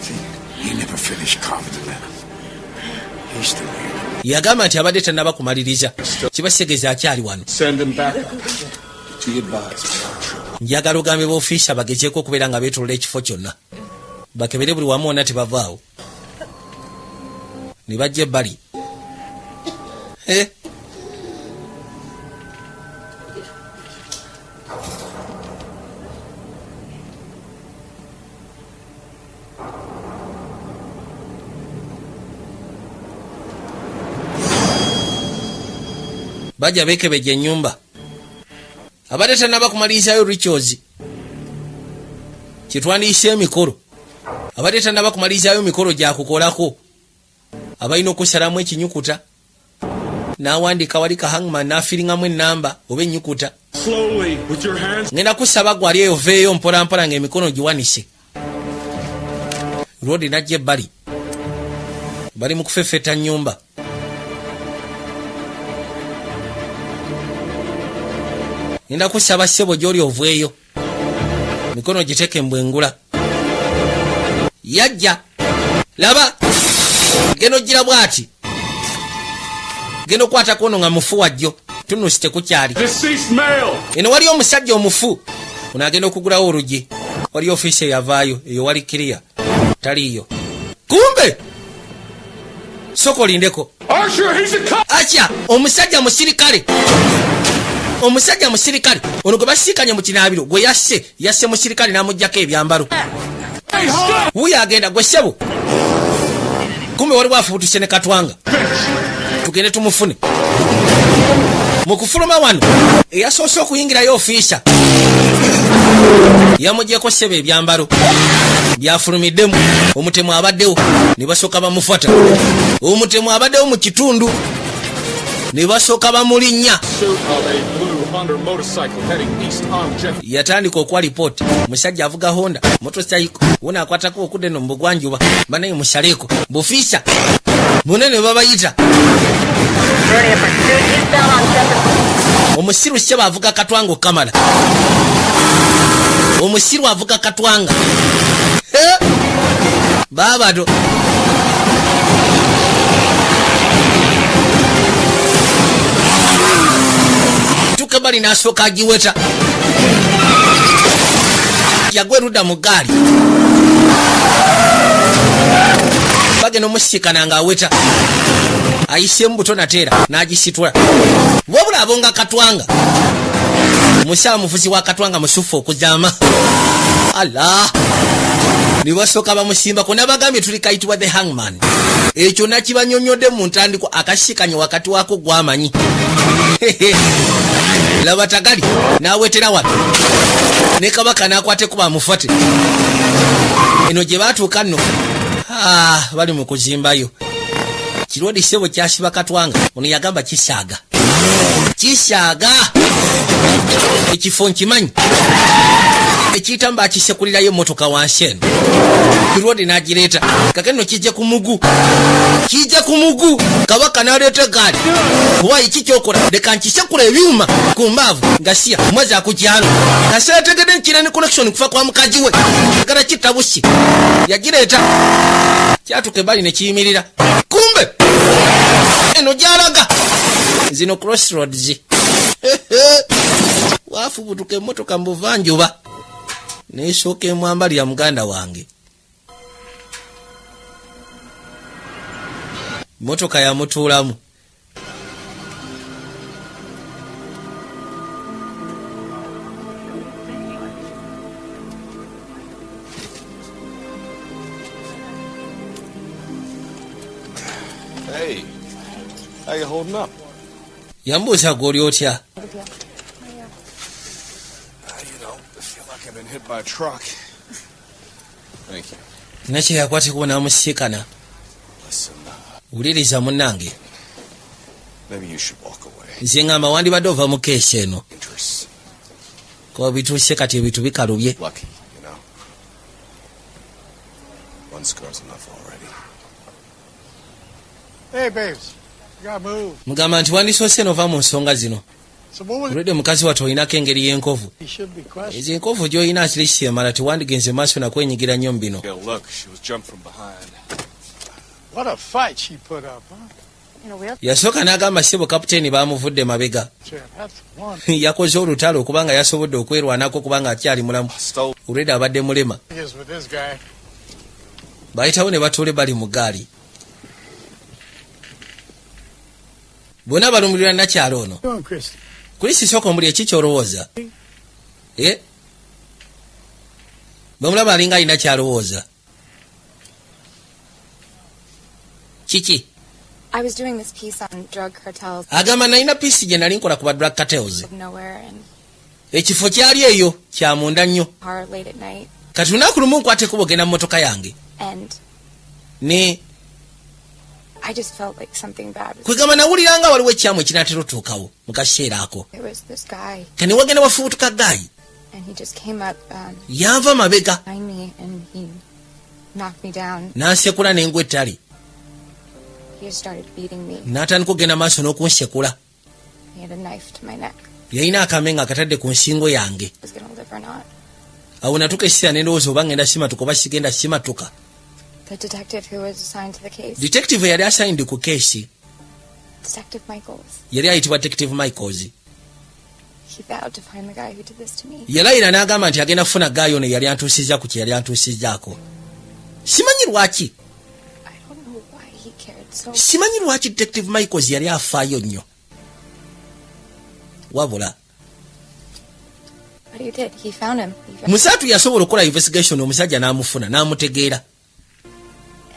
He never finished carving the letter. He's still here. Yagamba nti abadde tannaba kumaliriza, kibasegeza akyali wano. Send him back up. Be advised. Njagala ogambe b'ofiisa bagezeeko okubeera nga beetolola ekifo kyonna, bakebere buli wamu wonna, tebavaawo ne bajja ebbali. Eh. Bajja beekebejja ennyumba, abadde tannaba kumalirizayo rituals, kyetwandiise emikolo. Abadde tannaba kumalirizayo mikolo gyakukolako, abalina okusalamu ekinyukuta n'awandiika wali ka hangman n'afiringamu enamba oba ennyukuta. Slowly, with your hands. Ngenda kusaba gwali eyo veeyo mpolampola ng'emikono giwanise. Rodi najja ebbali, bali mu kufeffeta nnyumba. Ngenda kusaba ssebo gy'oli oveeyo, mikono giteke mbwengula. Yajja, laba genda ogira bw'ati, genda okwatako ono nga mufu wajjo tunusi tekukyali. Deceased male. Eno waliyo omusajja omufu. Ono agenda okugulawo oluggi, waliyo ofiisi eyavaayo eyo, wali kiriya taliiyo. Kumbe soka olindeko. Archer, he's a cop. Atya omusajja musirikale, omusajja musirikale ono gwe basiikanye mu kinaabiro, gwe yasse, yasse musirikale n'amugjako ebyambalo. Hey, stop! Wuuyo agenda gwe ssebo. Kumbe waliwo afubutuse ne katwanga, tugende tumufune. Mu kufuluma wano, eyasoose okuyingirayo ofiisa yamugyeko ssebo ebyambalo byafulumiddemu. Omutemu abaddewo ne basooka bamufata. Omutemu abaddewo mu kitundu ne basooka bamulinnya. Pursuit of a blue Honda motorcycle heading east on Jeff. Yatandika okuwa lipooti, musajja avuga Honda motorcycle wona akwatako okudda eno mu bugwanjuba. Banaye musaleeko bufiisa munene babayita omusiru ssebo avuga katwanga okamala. Omusiru avuga katwanga. Eh! Baabado tuka bali n'asooka agiweta, yagwa erudda mu ggaali. Bagenda omusisikana ng'aweta, ayiseemu buto nateera n'agisitula. Wabula abonga katwanga, musawa muvuzi wa katwanga musufu okuzaama ala ne basooka bamusimbako. Nabagambye tuli kayitibwa the hangman, ekyo nakibanyonyodde mu ntandikwa. Akasikanye wakati waako gwamanyi. Laba tagali n'awetera wano ne kabaka n'akwata ekuba amufate. Eno gye baatuuka nno, ah, bali mu kuzimbayo kirodi ssebo kyasiba katwanga. Ono yagamba kisaaga, kisaaga ekifo nkimanyi, ekiyitamu bakisekulirayo emmotoka wansi eno. Kirodi n'agireeta kake nno kijja ku mugu, kijja ku mugu. Kabaka n'aleeta egaali. Waayi kikyokola, leka nkisekula ebyuma ku mbaavu nga siya mwazi akukyalo kaseetegedde nkira ne connection kufa kwa mukazi we agala kitta busi. Yagireeta, kyatuka ebbali ne kiyimirira. Kumbe eno gyalaga zino crossroads. Waafubutuka emmotoka mu buvanjuba nesooka emwambalira muganda wange. Motoka yamutuulamu. Hey, how you holding up? Yambuuza, gw'oli otya? I feel like I've been hit by a truck. Thank you. Nakye yakwatikubo n'amusiikana. Listen, Wuliriza munnange. maybe you should walk away. Nze ŋŋamba wandibadde ova mu case eno. Dangerous. Kuba bituuse kati ebintu bikalubye. Lucky. One scar's enough already. Hey, babes. You gotta move. Mugamba nti wandisoose nova mu nsonga zino. So what was Olwedde mukazi wattu olinako engeri y'enkovu. he should be questioned. Ezo enkovu gy'olina at least emala, tewandigenze maaso nakwenyigira nnyo mu bino. Yeah, look, she was jumped from behind. What a fight she put up, huh? In a wheelchair. Yasooka n'agamba, ssebo kapiteeni baamuvudde mabega. That's one. Yakoze olutalo okubanga yasobodde okwerwanako kubanga akyali mulamu. Stole. Olwedde abadde mulema. Is with this guy. Bayitawo ne batuule bali mu ggaali bonna balumbulirwa nakyalo ono. Doing, Christy. Kulisi, sooka omuli eki kyolowooza? Eh? Bwemulaba alinga alina kyalowooza kiki? I was doing this piece on drug cartels Agamba nalina piece gye nali nkola ku ba drug cartels. of nowhere and Ekifo kyali eyo kyamunda nnyo. car late at night, Kati lunaku lumu nkwata ekkubo genda mu motoka yange and ne I just felt like something bad was. Kwegamba nawulira nga waliwo ekyamu ekinaatera otuukawo mu kaseera ako. There was this guy, Kani wagenda wafubutuka guy. and he just came up Yanva mabega. behind me, and he knocked me down. N'ansekula n'engwa ettale. He just started beating me. N'atandika okugenda maaso n'okunsekula. He had a knife to my neck. Yalina akame nga akatadde ku nsingo yange. I was gonna live or not. Awo natuuka ekiseera ne ndowooza oba ngenda simatuka oba sigenda simatuka. The detective who was assigned to the case, Detective yali assigned ku case, Detective Michaels, yali ayitibwa Detective Michaels, he vowed to find the guy who did this to me. Yalayira n'agamba nti agenda kufuna guy ono eyali antuusizza ku kye yali antuusizzaako. Simanyi lwaki. I don't know why he cared so. Simanyi lwaki Detective Michaels yali afaayo nnyo, wabula But he did. He found him. He found musaatu yasobola okukola investigation, omusajja n'amufuna n'amutegeera.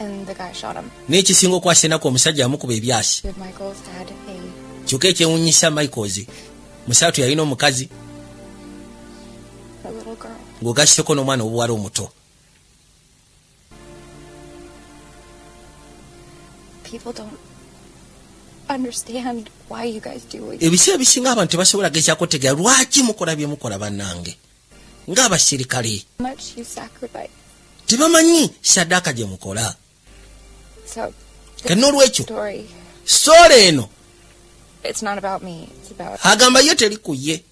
And the guy shot him. N'ekisinga okwasa ennaku, omusajja yamukuba ebyasi. Detective Michaels had a Kyokka ekyewunyisa, Michaels musaatu yalina omukazi a little girl. ng'ogasseko n'omwana obuwala omuto. People don't understand why you guys do what you Ebiseera ebisinga abantu tebasobola gezaako tegeera lwaki mukola bye mukola bannange ng'abasirikale. Much you sacrifice. Tebamanyi saddaaka gye mukola. So Kati n'olwekyo story, story eno, it's not about me. It's about agamba ye teri ku ye.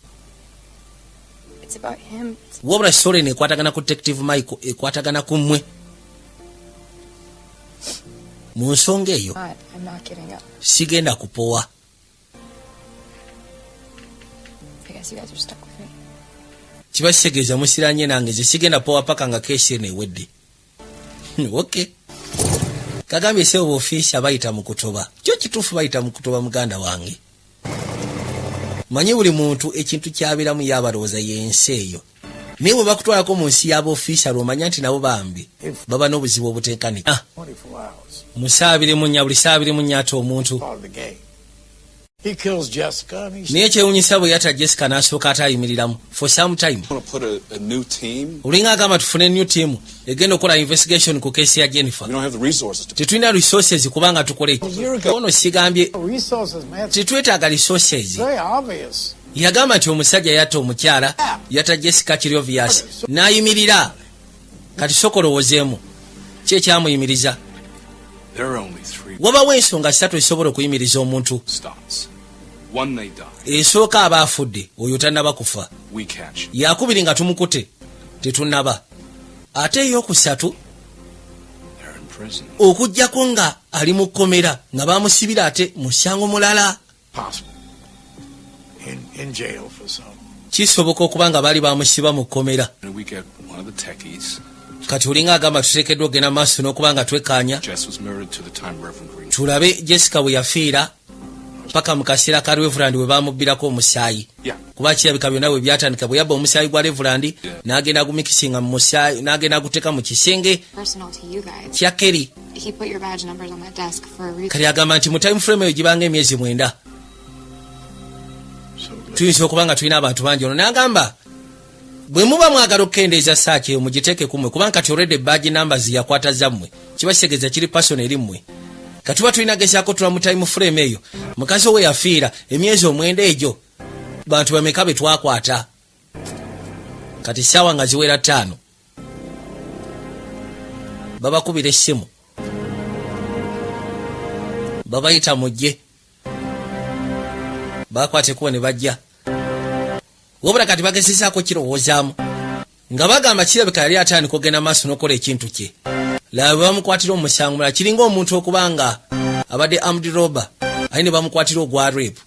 It's about him. It's Wabula story eno ekwatagana ku Detective Michael, ekwatagana ku mmwe mu nsonga eyo. not. I'm not giving up. Sigenda kupowa. I guess you guys are stuck with me. Kiba kitegeeza musiranye nange, nze sigenda powa paka nga case eno ewedde. Ok, kagambye sebo ofiisi bayita mu kutoba. Kyo kituufu, bayita mu kutoba muganda wange. Manyi buli muntu ekintu kyabeeramu yabalowooza yensi eyo, naye bwe bakutwalako mu nsi y'abaofiisa lwomanya nti nabo bambi baba n'obuzibu obutenkanika. 24 hours. Mu saa 24, buli saa 24 ate omuntu. Part of the game. He kills Jessica and he's Naye kyewunyisa bwe yatta Jessica n'asooka ate ayimiriramu for some time. Want to put a new team? Olinga agamba tufune new team egenda okukola investigation ku case ya Jennifer. We don't have the resources to. Tetulina resources kubanga tukole ono sigambye. Resources, man. It's Tetwetaaga resources. very obvious. Yagamba nti omusajja yatta omukyala, yatta Jessica, kiri obvious, n'ayimirira. Kati soka olowoozeemu ki ekyamuyimiriza? There are only three Wabawo ensonga ssatu ezisobola okuyimiriza omuntu. stops. One, they die. Esooka aba afudde, oyo tannaba kufa. We catch. Yakubiri nga tumukute tetunnaba, ate eyokusatu They're in prison. okugjako nga ali mu kkomera nga bamusibira ate musango mulala. Possible. In jail for some. Kisoboka okuba nga baali bamusiba mu kkomera. And we get one of the techies. Kati olinga agamba tuteekeddwa okugenda maaso n'okuba nga twekkaanya. Jess was murdered to the time Reverend Green. Tulabe Jessica bwe yafiira paka mu kaseera ka Reverend we bamubbirako omusaayi. Kuba kirabika byonna bwe byatandika bwe yabba omusaayi gwa Reverend, n'agenda agumikisinga mu musaayi, n'agenda aguteeka mu kisenge Personal to you guys. kya Kerry. He put your badge numbers on that desk for a reason. Kati agamba nti mu time frame eyo gibanga emyezi 9, tuyinza okuba nga tulina abantu bangi. Ono n'agamba bwe muba mwagala okukendeeza saaki eyo, mugiteeke ku mmwe, kubanga kati olwedde badge numbers yakwata zammwe, kiba kitegeeza kiri personal eri mmwe. Katuba tulina gezaako tula mu time frame eyo mukazi we yafiira, emyezi 9 egyo, bantu bameka be twakwata? Kati saawa nga ziwera 5, babakubira essimu, babayita mujje. Bakwata ekkubo ne bajja, wabula kati bagezezaako kirowoozaamu nga bagamba kirabika yali atandika okugenda maaso n'okukola ekintu kye. Laba bwe bamukwatira omusango mulala, kiringa omuntu okuba nga abadde armed robber aye ne bamukwatira ogwa rape.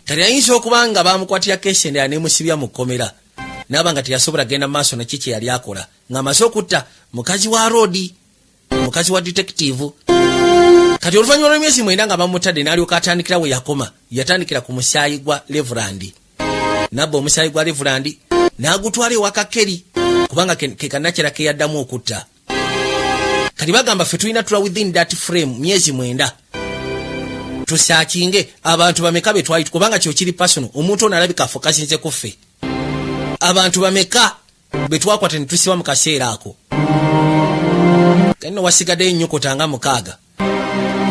Kati ayinza okuba nga bamukwatira case endala nemusibya mu kkomera, naaba nga teyasobola genda maaso naki kye yali akola ng'amaze okutta mukazi wa roodi, mukazi wa detective. Kati oluvannyuma lw'emyezi 9 nga bamutadde, n'alyoka atandikira we yakoma. Yatandikira ku musaayi gwa Reverend, nabba omusaayi gwa Reverend n'agutwala ewaka Kerry, kubanga ke kannakyala ke yaddamu okutta. Kati bagamba ffe tulina tula within that frame, myezi 9, tusaakinge abantu bameka be twali, kubanga kyo kiri personal. Omuntu ono alabika afo kasinze ku ffe. Abantu bameka be twakwata ne tusiba mu kaseera ako? Kati wasigaddeyo ennyukuta nga 6.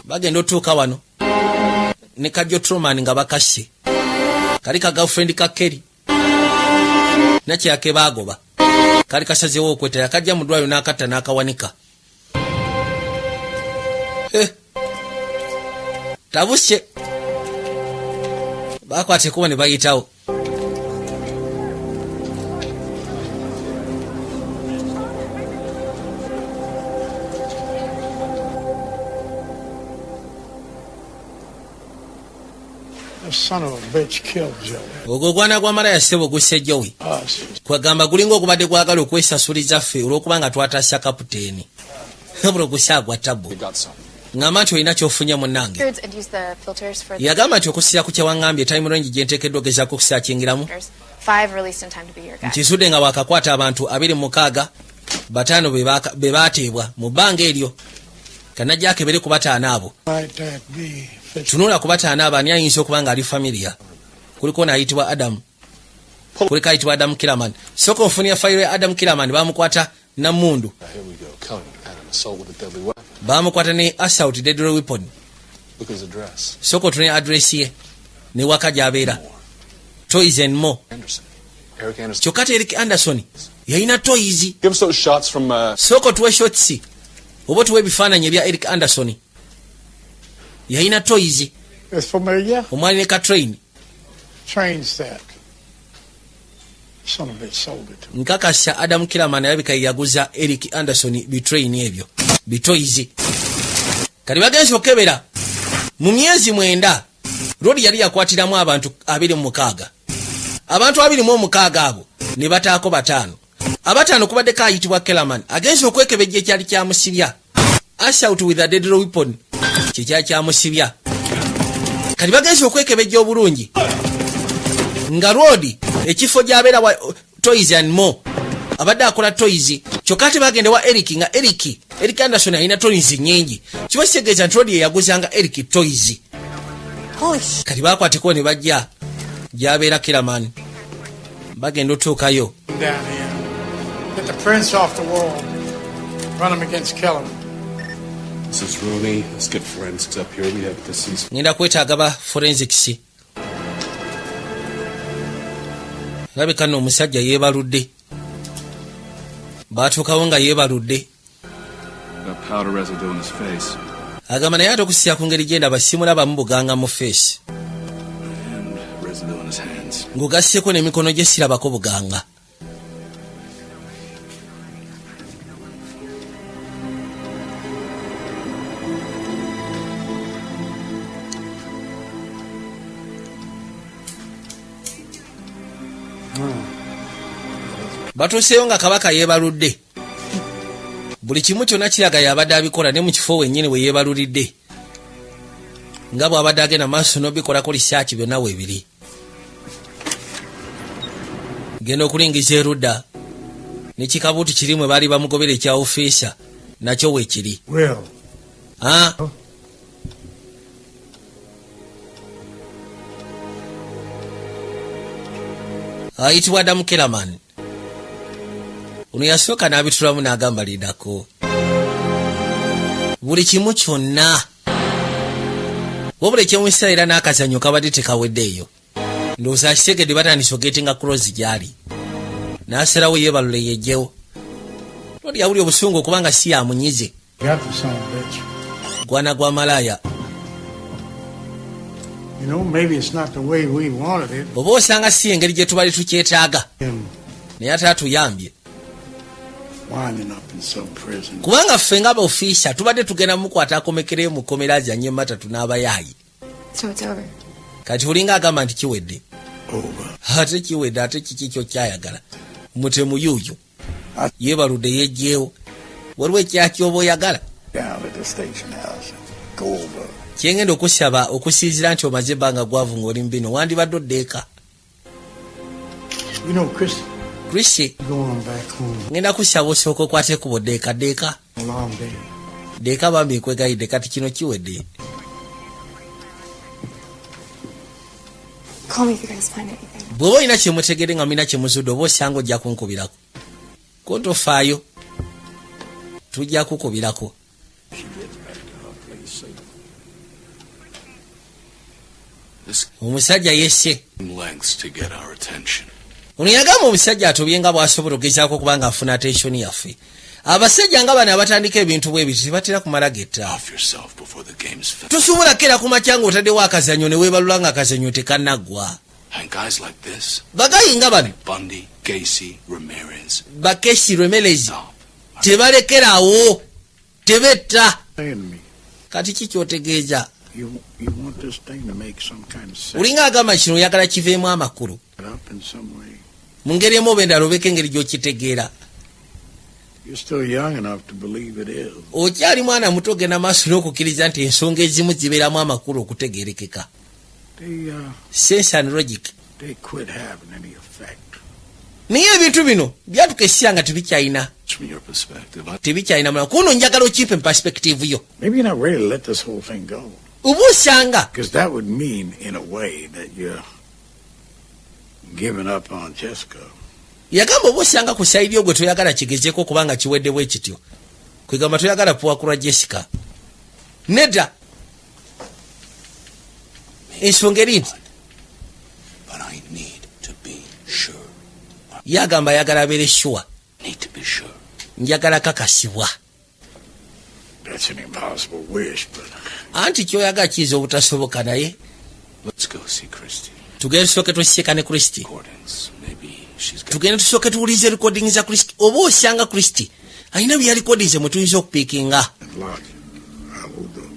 Bagenda otuuka wano ne kajjo Truman nga bakasse, kali ka girlfriend ka Kerry nakyake baagoba, kali kasazeewo okwetta, yakajja mu ddwaliro n'akatta n'akawanika. Eh, tabuse. Bakwata ekkubo ne bayitawo. The son of a bitch killed Joey. Ogwo ogwana gwa malaya ssebo gusse Joey. Us. Kwegamba gulinga ogubadde gwagala okwesasuliza ffe olw'okuba nga twatasa kaputeeni, wabula ogusaagwa tabu. Ŋŋamba nti olina ky'ofunye, munnange. Records and use the filters for the Yagamba nti okusinziira ku kyewaŋŋambye, time range gye nteekeddwa ogezaako okusaakingiramu, filters. Five released in time to be your guy. Nkizudde nga wakakwata abantu 26, bataano be baateebwa mu bbanga eryo. Kanajja akebere ku bataano abo. Might that be Fitz? Tunula ku bataano abo, ani ayinza okuba nga ali familiar? Kuliko naayitibwa Adamu, kuliko ayitibwa Adamu Kiraman. Sooka onfunira fayiro ya Adamu Kiraman. Bamukwata namundu. Here we go. Killing and an assault with a deadly weapon. Bamukwata ne assault deadly weapon. Look at his address. Sooka otunule address ye ne waka gy'abeera, Toys and More. Anderson. Eric Anderson. Kyokka te Eric Anderson yalina toys. Give us those shots from Sooka otuwe shots oba otuwe ebifaananyi ebya Eric Anderson, yalina toys. Is familiar? Omwali ne ka train. Train set. Son of a bitch sold it. Nkakasa Adam Kiraman alabika ye yaguza Eric Anderson bitrain ebyo, bitoys. Kati bagenza okebera mu myezi 9, Rodi yali yakwatiramu abantu 26. Abantu 26 abo ne bataako bataano. Abataano kubaddeko ayitibwa Kelaman. Agenza okwekebejja ekyali kyamusibya, assault with a deadly weapon, kyekyali kyamusibya. Kati bagenza okwekebejja obulungi nga Rodi ekifo gy'abeera wa Toys and More abadde akola toys, kyokka ate bagenda wa Eric nga Eric Anderson alina toys nnyingi, kiba kitegeeza nti Rodi yeyaguzanga Eric toys. Kati bakwateko ne bajja gy'abeera Kiraman, bagenda otuukayo. Down here. Get the prints off the wall. Run them against Kellerman. This is Rooney. Let's get forensics up here. We have deceased. Ngenda kwetaaga ba forensics. Labika nno omusajja yeebaludde, baatuukawo nga yeebaludde. Got powder residue in his face. Agamba naye ate okusinziira ku ngeri gyendaba simulabamu buganga mu face. And residue in his hands. Ng'ogasseko n'emikono gye sirabako buganga. Batuuseyo nga kabaka yeebaludde. Buli kimu kyonna kiraga yabadde abikola ne mu kifo wennyini we yeebalulidde, nga bw'abadde agenda maaso n'obikolako lisaaki, byonna weebiri. Genda okulingiza erudda, nekikabuuti kiri mwe baali bamugobera ekya ofiisa, nakyo weekiri. Will. Ah? Ayitibwa Adamu Keraman. Ono yasooka n'abitulamu n'agamba, lindako, buli kimu kyonna. Wabula ekyewunyisa, era n'akazannyo kabadde tekawedde eyo. Ndowooza akitegedde, batandise ogettinga close gy'ali, n'asalawo yeebalule yejjewo. Lodi yawuli obusungu okubanga si yamunyize. Got the son of a bitch. Gwana gwa malaaya. Maybe it's not the way we wanted it. Oba osanga si engeri gye tubali tukyetaaga, Him naye ate atuyambye. winding up in some prison. Kubanga ffe nga baofiisa tubadde tugenda mukwata akomekereyo mu kkomera azanye matatu n'abayaayi. So it's over. Kati olinga agamba nti kiwedde. Over. Ate kiwedde, ate kiki kyo kyayagala? Mutemu yuuyo yeebaludde yejjeewo. Waliwo ekyakyoba oyagala? Down at the station house. Go over. Kyengenda okusaba, okusinziira nti omaze ebbanga gwavu ng'oli mu bino, wandibadde oddeeka. Chris, Chris, going back home. Ngenda kusaba osooka okwate ekubo, ddeeka, ddeeka. A long day. Ddeeka bambi, nkwegayidde. Kati kino kiwedde. Call me if you guys find anything. Bw'oba olina kyemutegere nga mulina kyemuzudde, oba osanga ojja kunkubirako. Ko tofaayo, tujja kukubirako. She gets back to her place safe. This Omusajja yesse. lengths to get our attention. Ono yagamba omusajja atobye nga bw'asobola okugezaako okuba nga afuna attention yaffe. Abasajja nga bano abatandika ebintu bwe biti tebatera kumala getta. Off yourself before the game's finished. Tosobola kera ku makya ng'otaddewo akazannyo ne weebalula nga akazannyo tekannaggwa. And guys like this, Bagayi nga bano, Bundy, Gacy, Ramirez, Bakesi, Remelezi, stop. tebalekerawo, tebetta. Saying to me, Kati ki kyotegeeza? you want this thing to make some kind of sense Olinga agamba kino oyagala kiveemu amakulu up in some way. mu ngeri emu oba endala, obeko engeri gy'okitegeera. You're still young enough to believe it is. Okyali mwana muto, ogenda maaso n'okukkiriza nti ensonga ezimu zibeeramu amakulu okutegeerekeka. They Sense and logic. they quit having any effect. Naye ebintu bino byatuka essira nga tebikyalina From your perspective, I tebikyalina mulamu. Kuno njagala okimpe mu perspective yo. Maybe you're not ready to let this whole thing go. Oba osanga Because that would mean, in a way, that you're giving up on Jessica. Yagamba oba osanga ku side yo gwe toyagala kigezeeko kubanga kiwedde bwe kityo, kwegamba toyagala puwakulwa Jessica. Nedda, ensonga eri nti but I need to be sure. Ye agamba ayagala abeere sure. Need to be sure. Njagala kakasibwa. That's an impossible wish, but Anti kyoyagala kiyinza obutasoboka, naye Let's go see Christie. tugende tusooke twesieka ne Kristi. Recordings. Maybe she's got Tugende tusooke tuwulize recording za Kristi. Oba osanga Kristi alina bye yarecordinze mwe tuyinza okupickinga. and logic, I will do.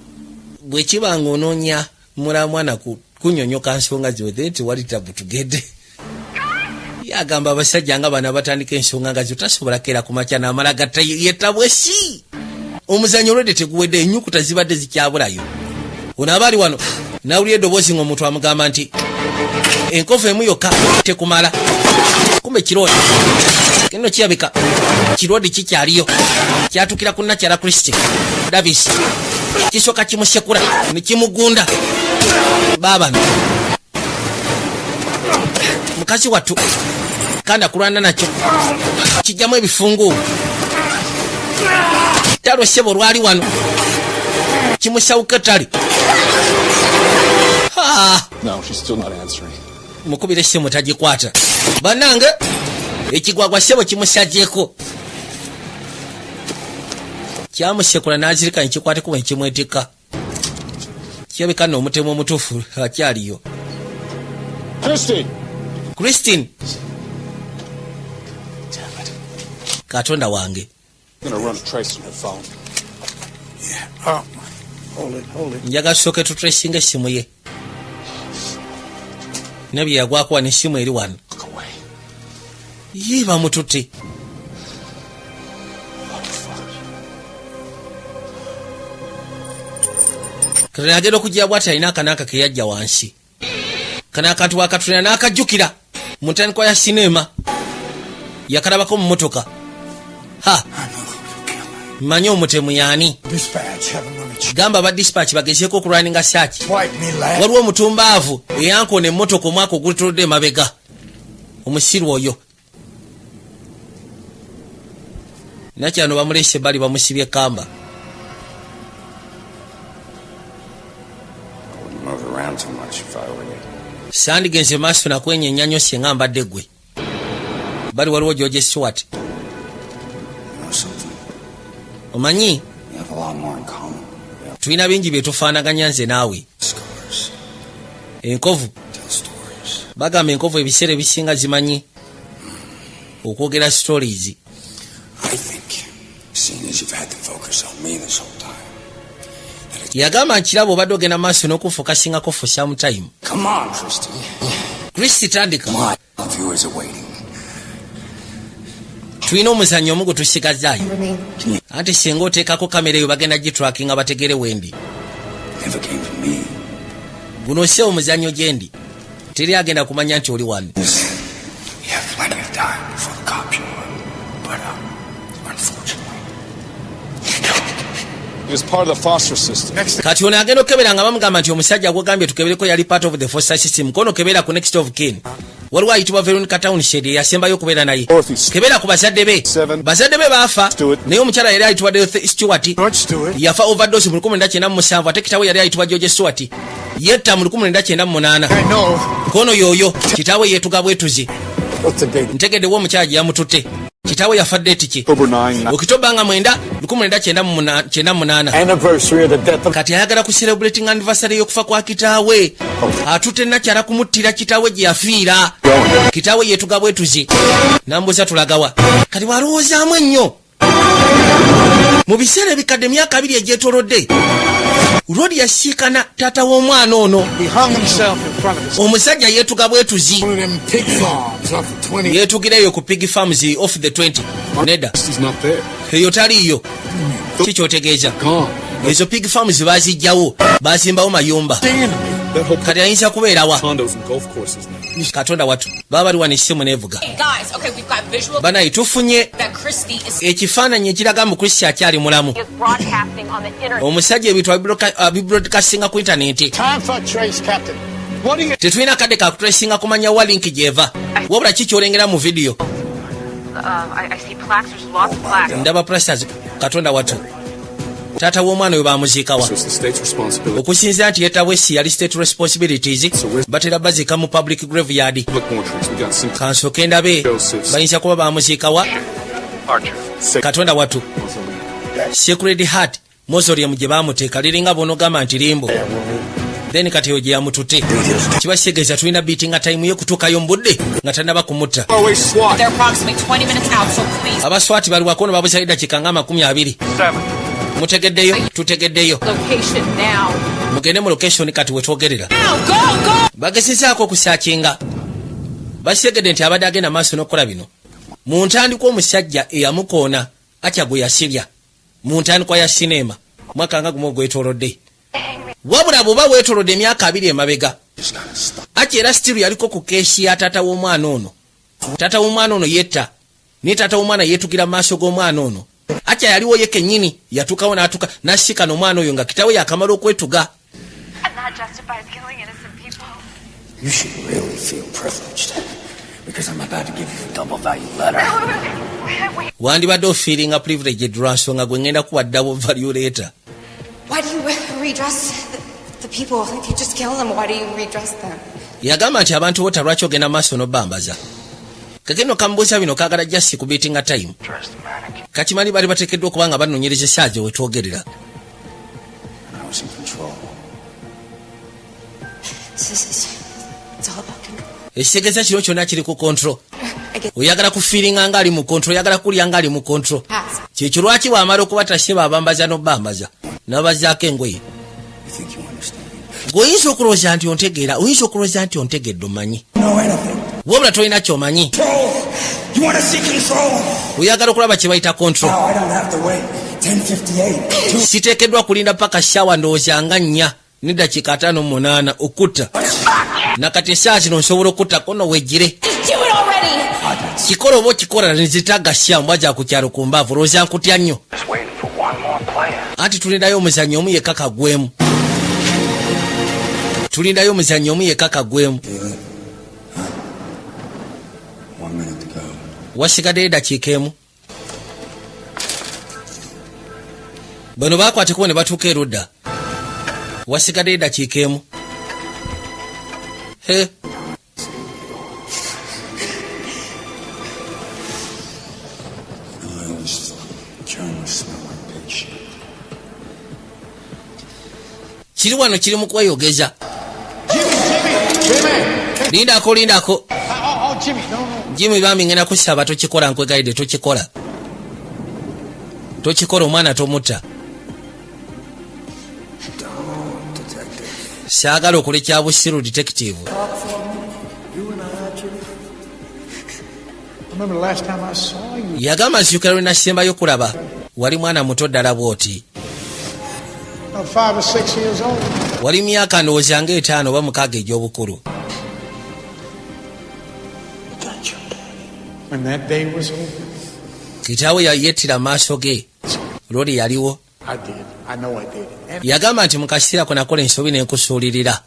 Bwe kiba nga onoonya mulamwana kunyonyoka nsonga ziweze, tewali tabu, tugende. Yagamba abasajja nga bano abatandika ensonga nga zo tasobola keera ku makya n'amala gatta yetabwesi. Omuzannyo olwedde teguwedde, ennyukuta zibadde zikyabulayo. Ono aba ali wano nawulira eddoboozi ng'omuntu amugamba nti enkovu emu yokka tekumala. Kumbe kiroodi kino kirabika kiroodi kikyaliyo, kyatukira ku nakyala Kristi Davis, kisooka kimusekula ne kimugunda. Baabano mukazi wattu kandi akulwana nakyo, kijjamu ebifungu talo. Ssebo lwali wano kimusawuka ettale. Ha! No, she's still not answering. Mukubira essimu tagikwata. Bannange, ekigwagwa ssebo kimusagyeko, kyamusekula n'azirika nekikwateko nekimwetikka. Kirabika nno omutemu omutuufu akyaliyo. Christy! Christine! Damn it. Katonda wange! I'm gonna run a trace on her phone. Oh, hold it, hold it. Njagala tusooke tutracinga essimu ye nabye yagwakuwa n'essimu eri wano. Look away. Ye bamututte. Katonda agenda okujja bwati, alina akanaaka keyajja wansi. Kano akantu wakatulina n'akajjukira mu ntandikwa ya sinema, yakalabako mu motoka. Ha, mmanyi omutemu yaani. Dispatch, have him run a Gamba ba dispatch bagezeeko okulwaninga search. Swipe me, lad. Waliwo omutumbaavu eyankoona emmotoka omwaka ogutuludde emabega, omusiru oyo. Nakyano bamulese bali bamusibye kamba. I wouldn't move around too much if I were you. Sandigenze maaso nakwenyenya nnyo singa mbadde gwe. Bali waliwo George Stewart. You know something? Omanyi, We have a lot more in common. tulina bingi bye tufaanaganya nze naawe. Scars. Enkovu. Tell stories. Bagamba enkovu ebiseera ebisinga zimanyi okwogera stories. I think, seeing as you've had to focus on me this whole time, that it's... Yagamba, nkiraba obadde ogenda maaso n'okufocusingako for some time. Come on, Christy. Kristi, tandika. My viewers are waiting. Tulina omuzannyo omu gwe tusigazaayo. Remain. Anti singa oteekako kamera eyo, bagenda gitrackinga bategere wendi. Never came to me. Guno si omuzannyo gyendi, teri agenda kumanya nti oli wano. We have plenty of time before the cops show up. But, unfortunately, He was part of the foster system. Kati ono agenda okukebera nga bamugamba nti omusajja gwogambye tukebereko yali part of the foster system. Kono kebera ku next of kin, waliwo ayitibwa Veronica Townshed eyasembayo okubeera naye. Kebera ku bazadde be. Bazadde be baafa, naye omukyala yali ayitibwa Dorothy Stewart, yafa overdose mu 1997, ate kitaawe yali ayitibwa George Stewart, yetta mu 1998. Kono yoyo kitaawe yeetuga bwetuzi. Ntegeddewo omukyala gye yamututte. Kitaawe yafa date ki? Okitoba nga 9 1998. Anniversary of the death of Kati ayagala ku celebrating anniversary y'okufa kwa kitaawe. Atutte nakyala kumuttira kitaawe gye yafiira. Kitaawe yeetuga bwetuzi. Nambuuza tulagawa. Kati bw'alowoozaamu ennyo mu biseera ebikadde, emyaka 20 egyetolodde, Rodi yasiikana taata w'omwana ono. He hung himself in front of his Omusajja yeetuga bwetuzi. one of them pig farms off the 20. Yeetugireyo ku pig farms off the 20. Nedda. He's not there. Eyo taliiyo. Kikyotegeeza ezo pig farms bazijjawo, bazimbawo mayumba. That whole Kati ayinza kubeerawa? condos and golf courses now. Katonda watu, baba bali wano, essimu neevuga. Guys, okay, we've got visual Banayi, tufunye that Christy is ekifaananyi ekiraga mu Kristi akyali mulamu. Is broadcasting on the internet. Omusajja ebintu abibroadcastinga ku intaneti. Time for a trace, Captain. What do you Tetulina kadde kakutracinga kumanya wa link gyeva, wabula ki kyolengera mu vidiyo? I see plaques. There's lots of plaques. Ndaba plasters. Katonda watu, taata w'omwana we bamuziikawa? So it's the state's responsibility. Okusinziira nti yetabwesi yali state responsibilities, batera baziika mu public graveyard. Public mortuaries. We got St. Kansooke ndabe bayinza kuba bamuziikawa. Katonda watu, Sacred Heart Mausoleum gye bamuteeka liringa bwonogamba nti limbo. Then kati eyo gye yamutute, kiba kitegeeza tulina beatinga time ye kutuukayo mu budde nga tannaba kumutta. They're approximately 20 minutes out, so please Abaswati bali wakono, babuzayo eddakiika nga 20. Mutegeddeyo? Tutegeddeyo. Location now. Mugende mu location kati wetwogerera. Now, go, go! Bagezezaako okusearchinga, bakitegedde nti abadde agenda maaso n'okukola bino mu ntandikwa. Omusajja eyamukoona atya gwe yasibya mu ntandikwa ya sinema mwaka nga gumu ogwetolodde, wabula bw'oba weetolodde emyaka 20 emabega, ati era still yaliko ku case ya taata w'omwana ono. Taata w'omwana ono yetta, naye taata w'omwana yeetugira mu maaso g'omwana ono. Atya yaliwo ye kennyini, yatuukawo n'atuuka n'asiikana omwana oyo nga kitaawe yakamala okwetuga. And that justifies killing innocent people. You should really feel privileged because I'm about to give you a double value letter. Wait, Wandibadde ofeelinga privileged lwa nsonga gwe ngenda kuwa double value letter. Why do you redress the people? If you just kill them, why do you redress them? Yagamba nti abantu bota, lwaki ogenda maaso n'obambaza? Kakeno kamubuuza bino kaagala just kubeatinga time. Kakimanyi bali bateekeddwa okuba nga banoonyereza esaazi wetwogerera. I was in control. It's all about control. Ekitegeeza kino kyonna kiri ku control. I get Oyagala kufeelinga nga ali mu control, oyagala kulya nga ali mu control. Pass. Kyekyo lwaki bw'amala okuba taseba abambaza n'obambaza n'abazaako engoye. You think you understand? Gweoyinza okulowooza nti ontegeera, oyinza okulowooza nti ontegedde, omanyi. Know anything? Wabula tolina kyomanyi. You want to see control? Oyagala okulaba kye bayita control? Now I don't have to wait. 10:58. Siteekeddwa kulinda paka ssaawa ndowooza nga 4:58 okutta. Nakati essaawa zino nsobola okuttako no wejjire. Just do it already! Kikola oba okikola nzitaga syambwa gya ku kyalo ku mbaavu. Olowooza nkutya nnyo? Just waiting for one more player. Anti tulindayo omuzannyo omu yekka kagwemu, tulindayo omuzannyo omu yekka kagwemu. Feel it? Huh? 1 minute to go. Wasigaddeyo eddakiika emu. Bano bakwatekubo ne batuuka erudda. Wasigaddeyo eddakiika emu. He. I was trying to smell like pig shit. Kiri wano kiri mu kweyogeza. Lindako, lindako. Oh, Jimmy, no, no. Jimmy, bambi ngenda kusaba tokikola, nkwegayidde tokikola, tokikola, omwana tomutta. Detective. Saagala okole kya busiru, detective. You and I, Jimmy. I remember the last time I saw you. Yagamba nzijukira lwe nasembayo kulaba, wali mwana muto ddala bw'oti. About 5 or 6 years old. Wali myaka ndowooza nga 5 oba 6 egy'obukulu. When that day was over, Kitaawe yayettira maaso ge lwoli yaliwo. I did. I know I did. And Yagamba nti mu kaseera ko nakola ensobi nenkusuulirira,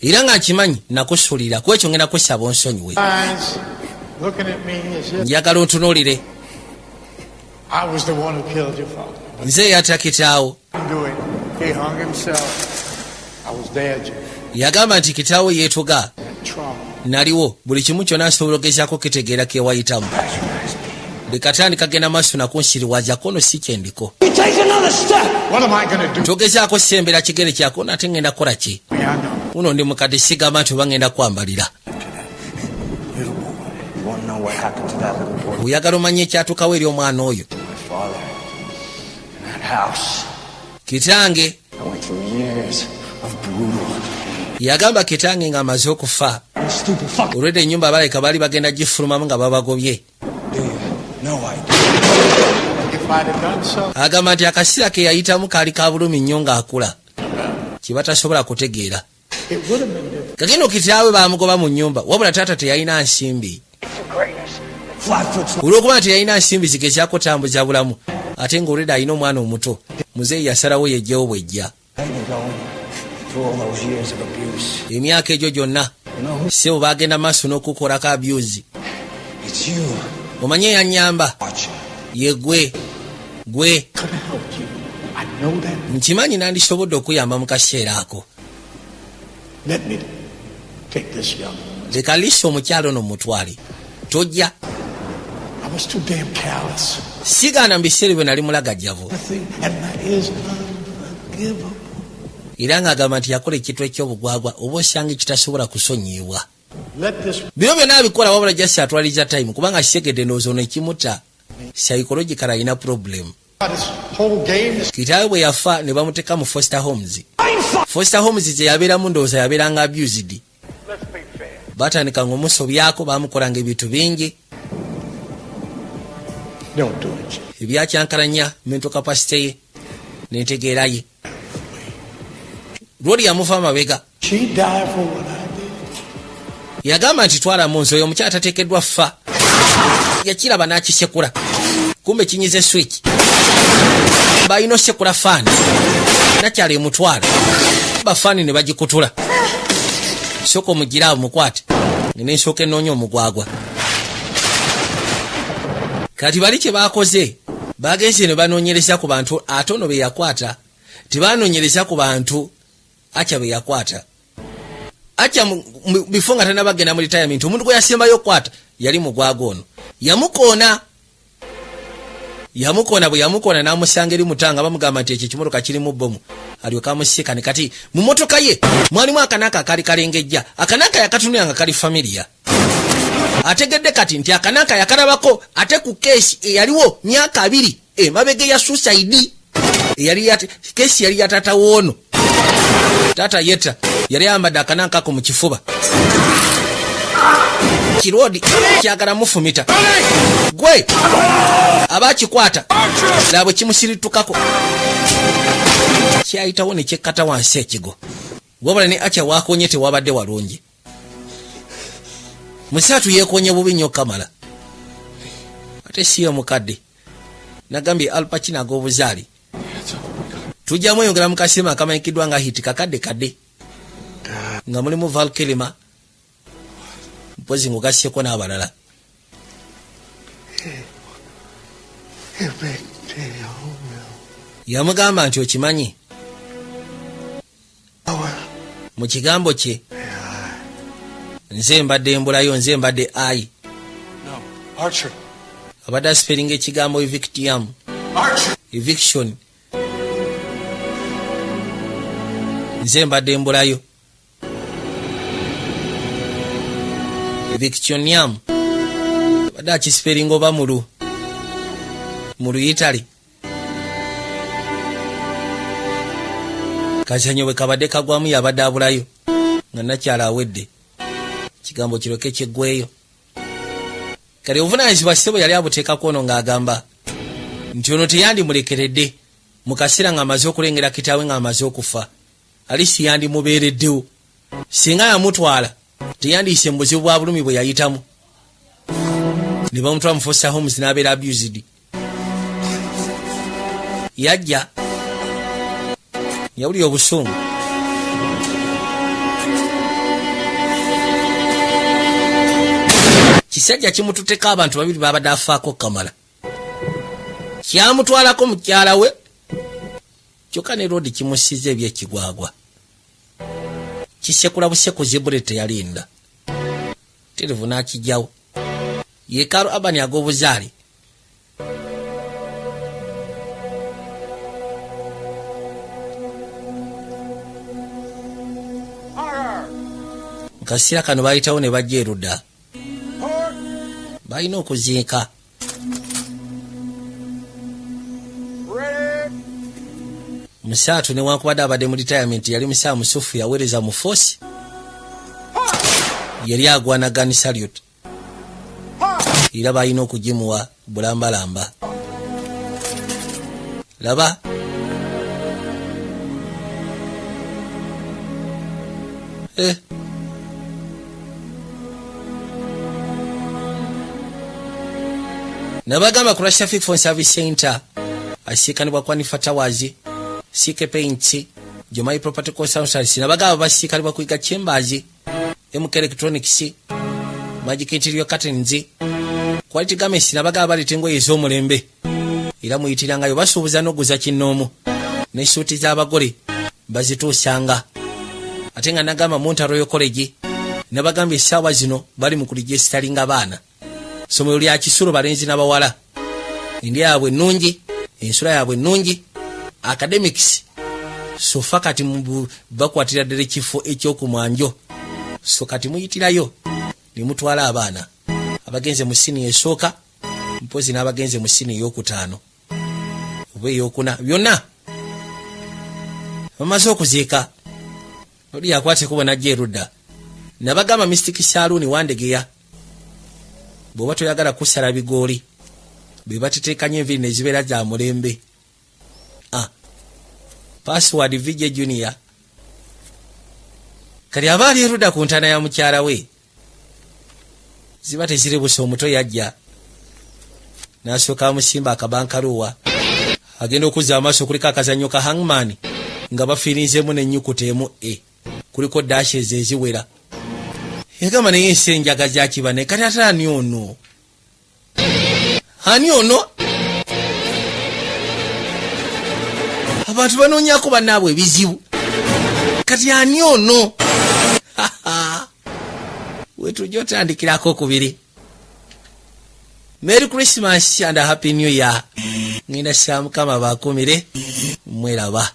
era nga nkimanyi nakusuulirira, ku ekyo ngenda kusaba onsonyiwe. eyes looking at me as if Njagala ontunuulire. I was the one who killed your father. Nze yatta kitaawo. Didn't do it. He hung himself. I was there, Jimmy. Yagamba nti kitaawe yeetuga. Trauma. Naliwo buli kimu kyonna, nsobola ogezaako kitegeera kewayitamu. Leka tandika genda maaso nakunsiriwaza kono si kyendiko. You take another step. What am I going to do? Togezaako sembera kigere kyako nate ngenda kukola ki? I know. Uno ndi mukadde, sigamba nti oba ngenda kwambalira. Little boy. You want to know what happened to that little boy? Oyagala omanye ekyatuukawo eri omwana oyo? My father. In that house. Kitange. I went through years of brutal Yagamba kitange ng'amaze okufa, and stupid fuck. olwedde ennyumba baleka baali bagenda gifulumamu nga babagobye. Do you? No idea. If I'd have done so, Agamba nti akaseera ke yayitamu kaali ka bulumi nnyo ng'akula, kye batasobola kutegeera. it would have been different. Kagendo kitaawe bamugoba mu nnyumba, wabula taata teyalina nsimbi. Flatfoot's Olw'okuba nti yalina nsimbi zigezaako tambuza bulamu, ate ng'olwedde alina omwana omuto, muzeeyi yasalawo yejjewo bwejja. They've been going through all those years of abuse. Emyaka egyo gyonna, You know who? sebo, bagenda maaso n'okukolako abuse. It's you. Omanye yanyamba? Watching. Ye gwe, gwe. Could have helped you. I know that. Nkimanyi nandisobodde okuyamba mu kaseera ako. Let me take this young woman. Leka lisa omukyalo ono mutwale, tojja. I was too damn callous. Sigaana mu biseera bwe nali mulagajjavu. The thing, and that is unforgivable. Era ng'agamba nti yakola ekintu ekyobugwagwa oba osanga ekitasobola kusonyiibwa. Let this Bino byonna abikola, wabula just atwaliza time, kubanga kisegedde ndowooza ono ekimutta psychological alina problem. this whole game is Kitaawe bwe yafa ne bamuteeka mu foster homes. Foster homes gye yabeeramu ndowooza yabeeranga abused. Let's be fair. Batandika ngaomusobyako, bamukolanga ebintu bingi. Don't do it. Ebyakyankalanya mental capacity ye nentegeera ye. Lwoli yamuva amabega. She died for what I did. Yagamba nti twala mu nsi oyo omukyala tateekeddwa ffa. Yakiraba n'akisekula, kumbe kinyize switch balina osekula faani nakyala emutwala bafaani ne bagikutula. Sooka omugiraawo mukwate, nensooka enoonya omugwagwa. Kati bali kye bakoze, bagenze ne banoonyereza ku bantu, ate ono be yakwata tebanoonyereza ku bantu aca be yakwata aca bifo nga tanabagenda mu retirement. Omuntu gwe yasembayo okukwata yali mugwaga ono, yamukoona, yamukoona. Bwe yamukoona n'amusanga eri mutanga, bamugamba nti ekyo ekimotoka kirimu bomu, alyoka amusiikane. Kati mu motoka ye mwalimu akanaka akaali kalengejja. Akanaka yakatunula nga kali familiar. Ategedde kati nti akanaka yakalabako ate ku case eyaliwo myaka 20 emabega ya suicide, eyali case yali ya taata woono. Taata yetta yali ayambadde akanaka ako mu kifuba. Kirodi kyagala mufumita gwe aba akikwata laba kimusiritukako, kyayitawo ne kyekkata wansi ekigo. Wabula ne Acha wakonye tewabadde walungi. Musatu yeekonye bubi nnyo kamala, ate si ye mukadde. Nagambye Al Pacino ag'obuzaale tujja mweyongera mu kasirima akamanyikiddwa nga Hiti kakadde kadde, nga mulimu Val Kilmer, mpozi ng'ogasseko n'abalala. Yamugamba nti okimanyi, mu kigambo kye nze mbadde mbulayo, nze mbadde ayi. No. Archer. Abadde asiperinga ekigambo evictium. Archer. Eviction, nze mbadde mbulayo, evictionium, abadde akisiperinga oba mulu mu Luyitale. Kazanyo bwe kabadde kagwamu, yabadde abulayo nga nakyala awedde, kigambo kiroke kyeggweyo. Kale obuvunanyizibwa ssebo yali abuteekako ono, ng'agamba nti ono teyandimulekeredde mu kaseera ng'amaze okulengera kitaawe ng'amaze okufa. Alisi yandimubeereddewo singa yamutwala, teyandiyise mu buzibu bwa bulumi bwe yayitamu ne bamutwala mu foster homes n'abeera abused. Yajja yawulira obusungu. Kisajja kimututeko abantu babiri babadde afaako kamala, kyamutwalako mukyala we, kyokka ne Rodi kimusiza ebyekigwagwa, kisekula busekuzi bule teyalinda terevu n'akijjawo. Ye Karl Urban ag'obuzaale. Mu kaseera kano bayitawo ne bajja erudda, balina okuziika. Musaatu newankubadde abadde mu retirement, yali musaa musufu, yaweereza mu force, yali agwana gun salute, era balina okugimuwa bulambalamba. Laba eh. Nabagamba ku Traffic Phone Service Center asiikanibwa Kwanifa Towers, CK Paints, Jomai Property Consultants. Nabagamba basiikanibwa kuiga Chambers, MK Electronics, Magic Interior Curtains, Quality Garments. Nabagamba baleeta engoye ez'omulembe, era muyitirangayo, basuubuza n'oguza kinnoomu, ne suuti z'abagole bazituusanga. Ate nga nagamba Munta Royal College, nabagambye essaawa zino bali mu kuregisteringa baana, ssomero lya kisulo, balenzi n'abawala. Endya yaabwe ennungi, ensula yaabwe ennungi, academics sofa kati bakwatira ddala ekifo ekyokumwanjo. So kati muyitirayo ne mutwala abaana abagenze mu siniya esooka, mpozi n'abagenze mu siniya eyokutaano oba eyokuna. Byonna bamaze okuziika, oli yakwateko najja erudda. Nabagamba Mystic Saloon Wandegeya, bw'oba toyagala kusala bigooli, be bateteekanya enviiri ne zibeera za mulembe. Ah. Password VJ Junior. Kali aba ali erudda ku ntaana ya mukyala we, ziba teziri busa. Omuto yajja n'asooka amusimba akabankaluwa, agenda okuzza amaaso kuliko akazannyo ka hangman nga bafiirinzeemu n'ennyukuta emu e kuliko dashes eziwera. Yagamba naye ensi enjaga zakiba naye kati ate ani ono, ani ono? Abantu banoonyako bannaabwe ebizibu, kati ani ono wetujja otandikirako kubiri. Merry Christmas and a Happy New Year. Ngenda sha Mukama bakumire, mweraba.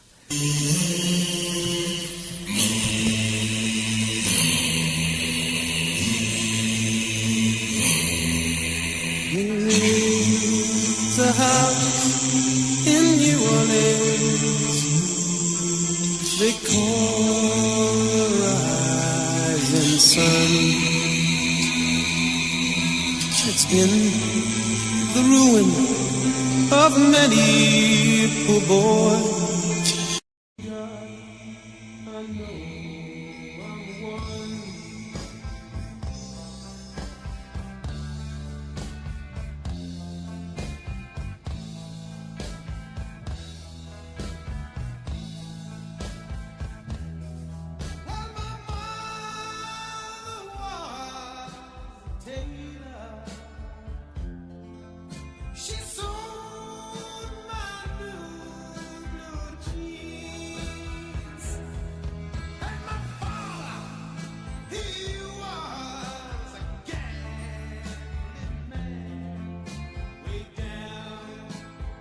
The house in New Orleans they call the rising sun. been the ruin of many a poor boy. I know I'm one. Well, my mother was a tailor. She sewed my new blue jeans. And my father, he was a gambling man way down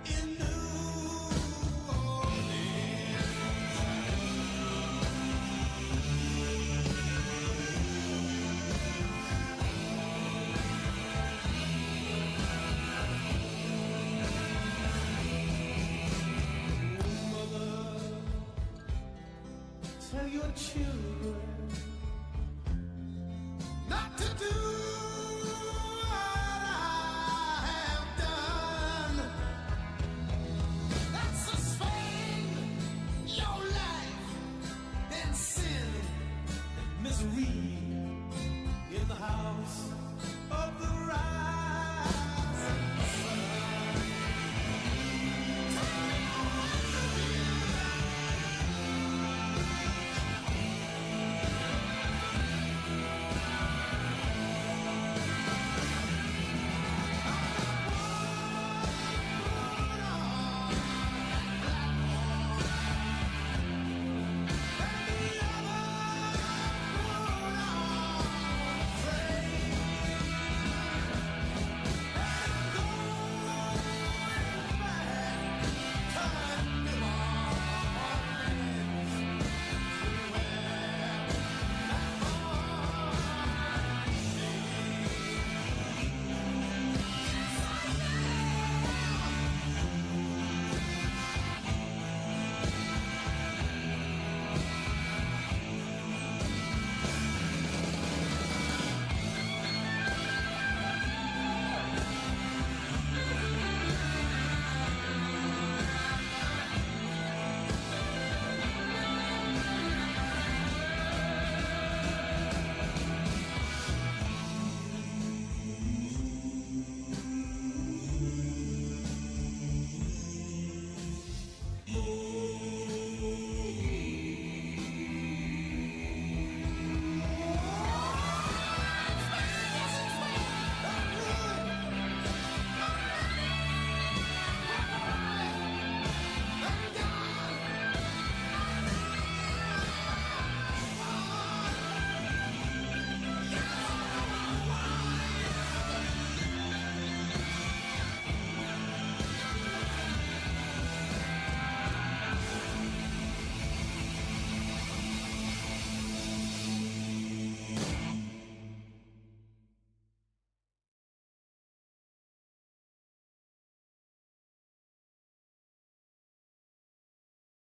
in New Orleans. Mother, tell your children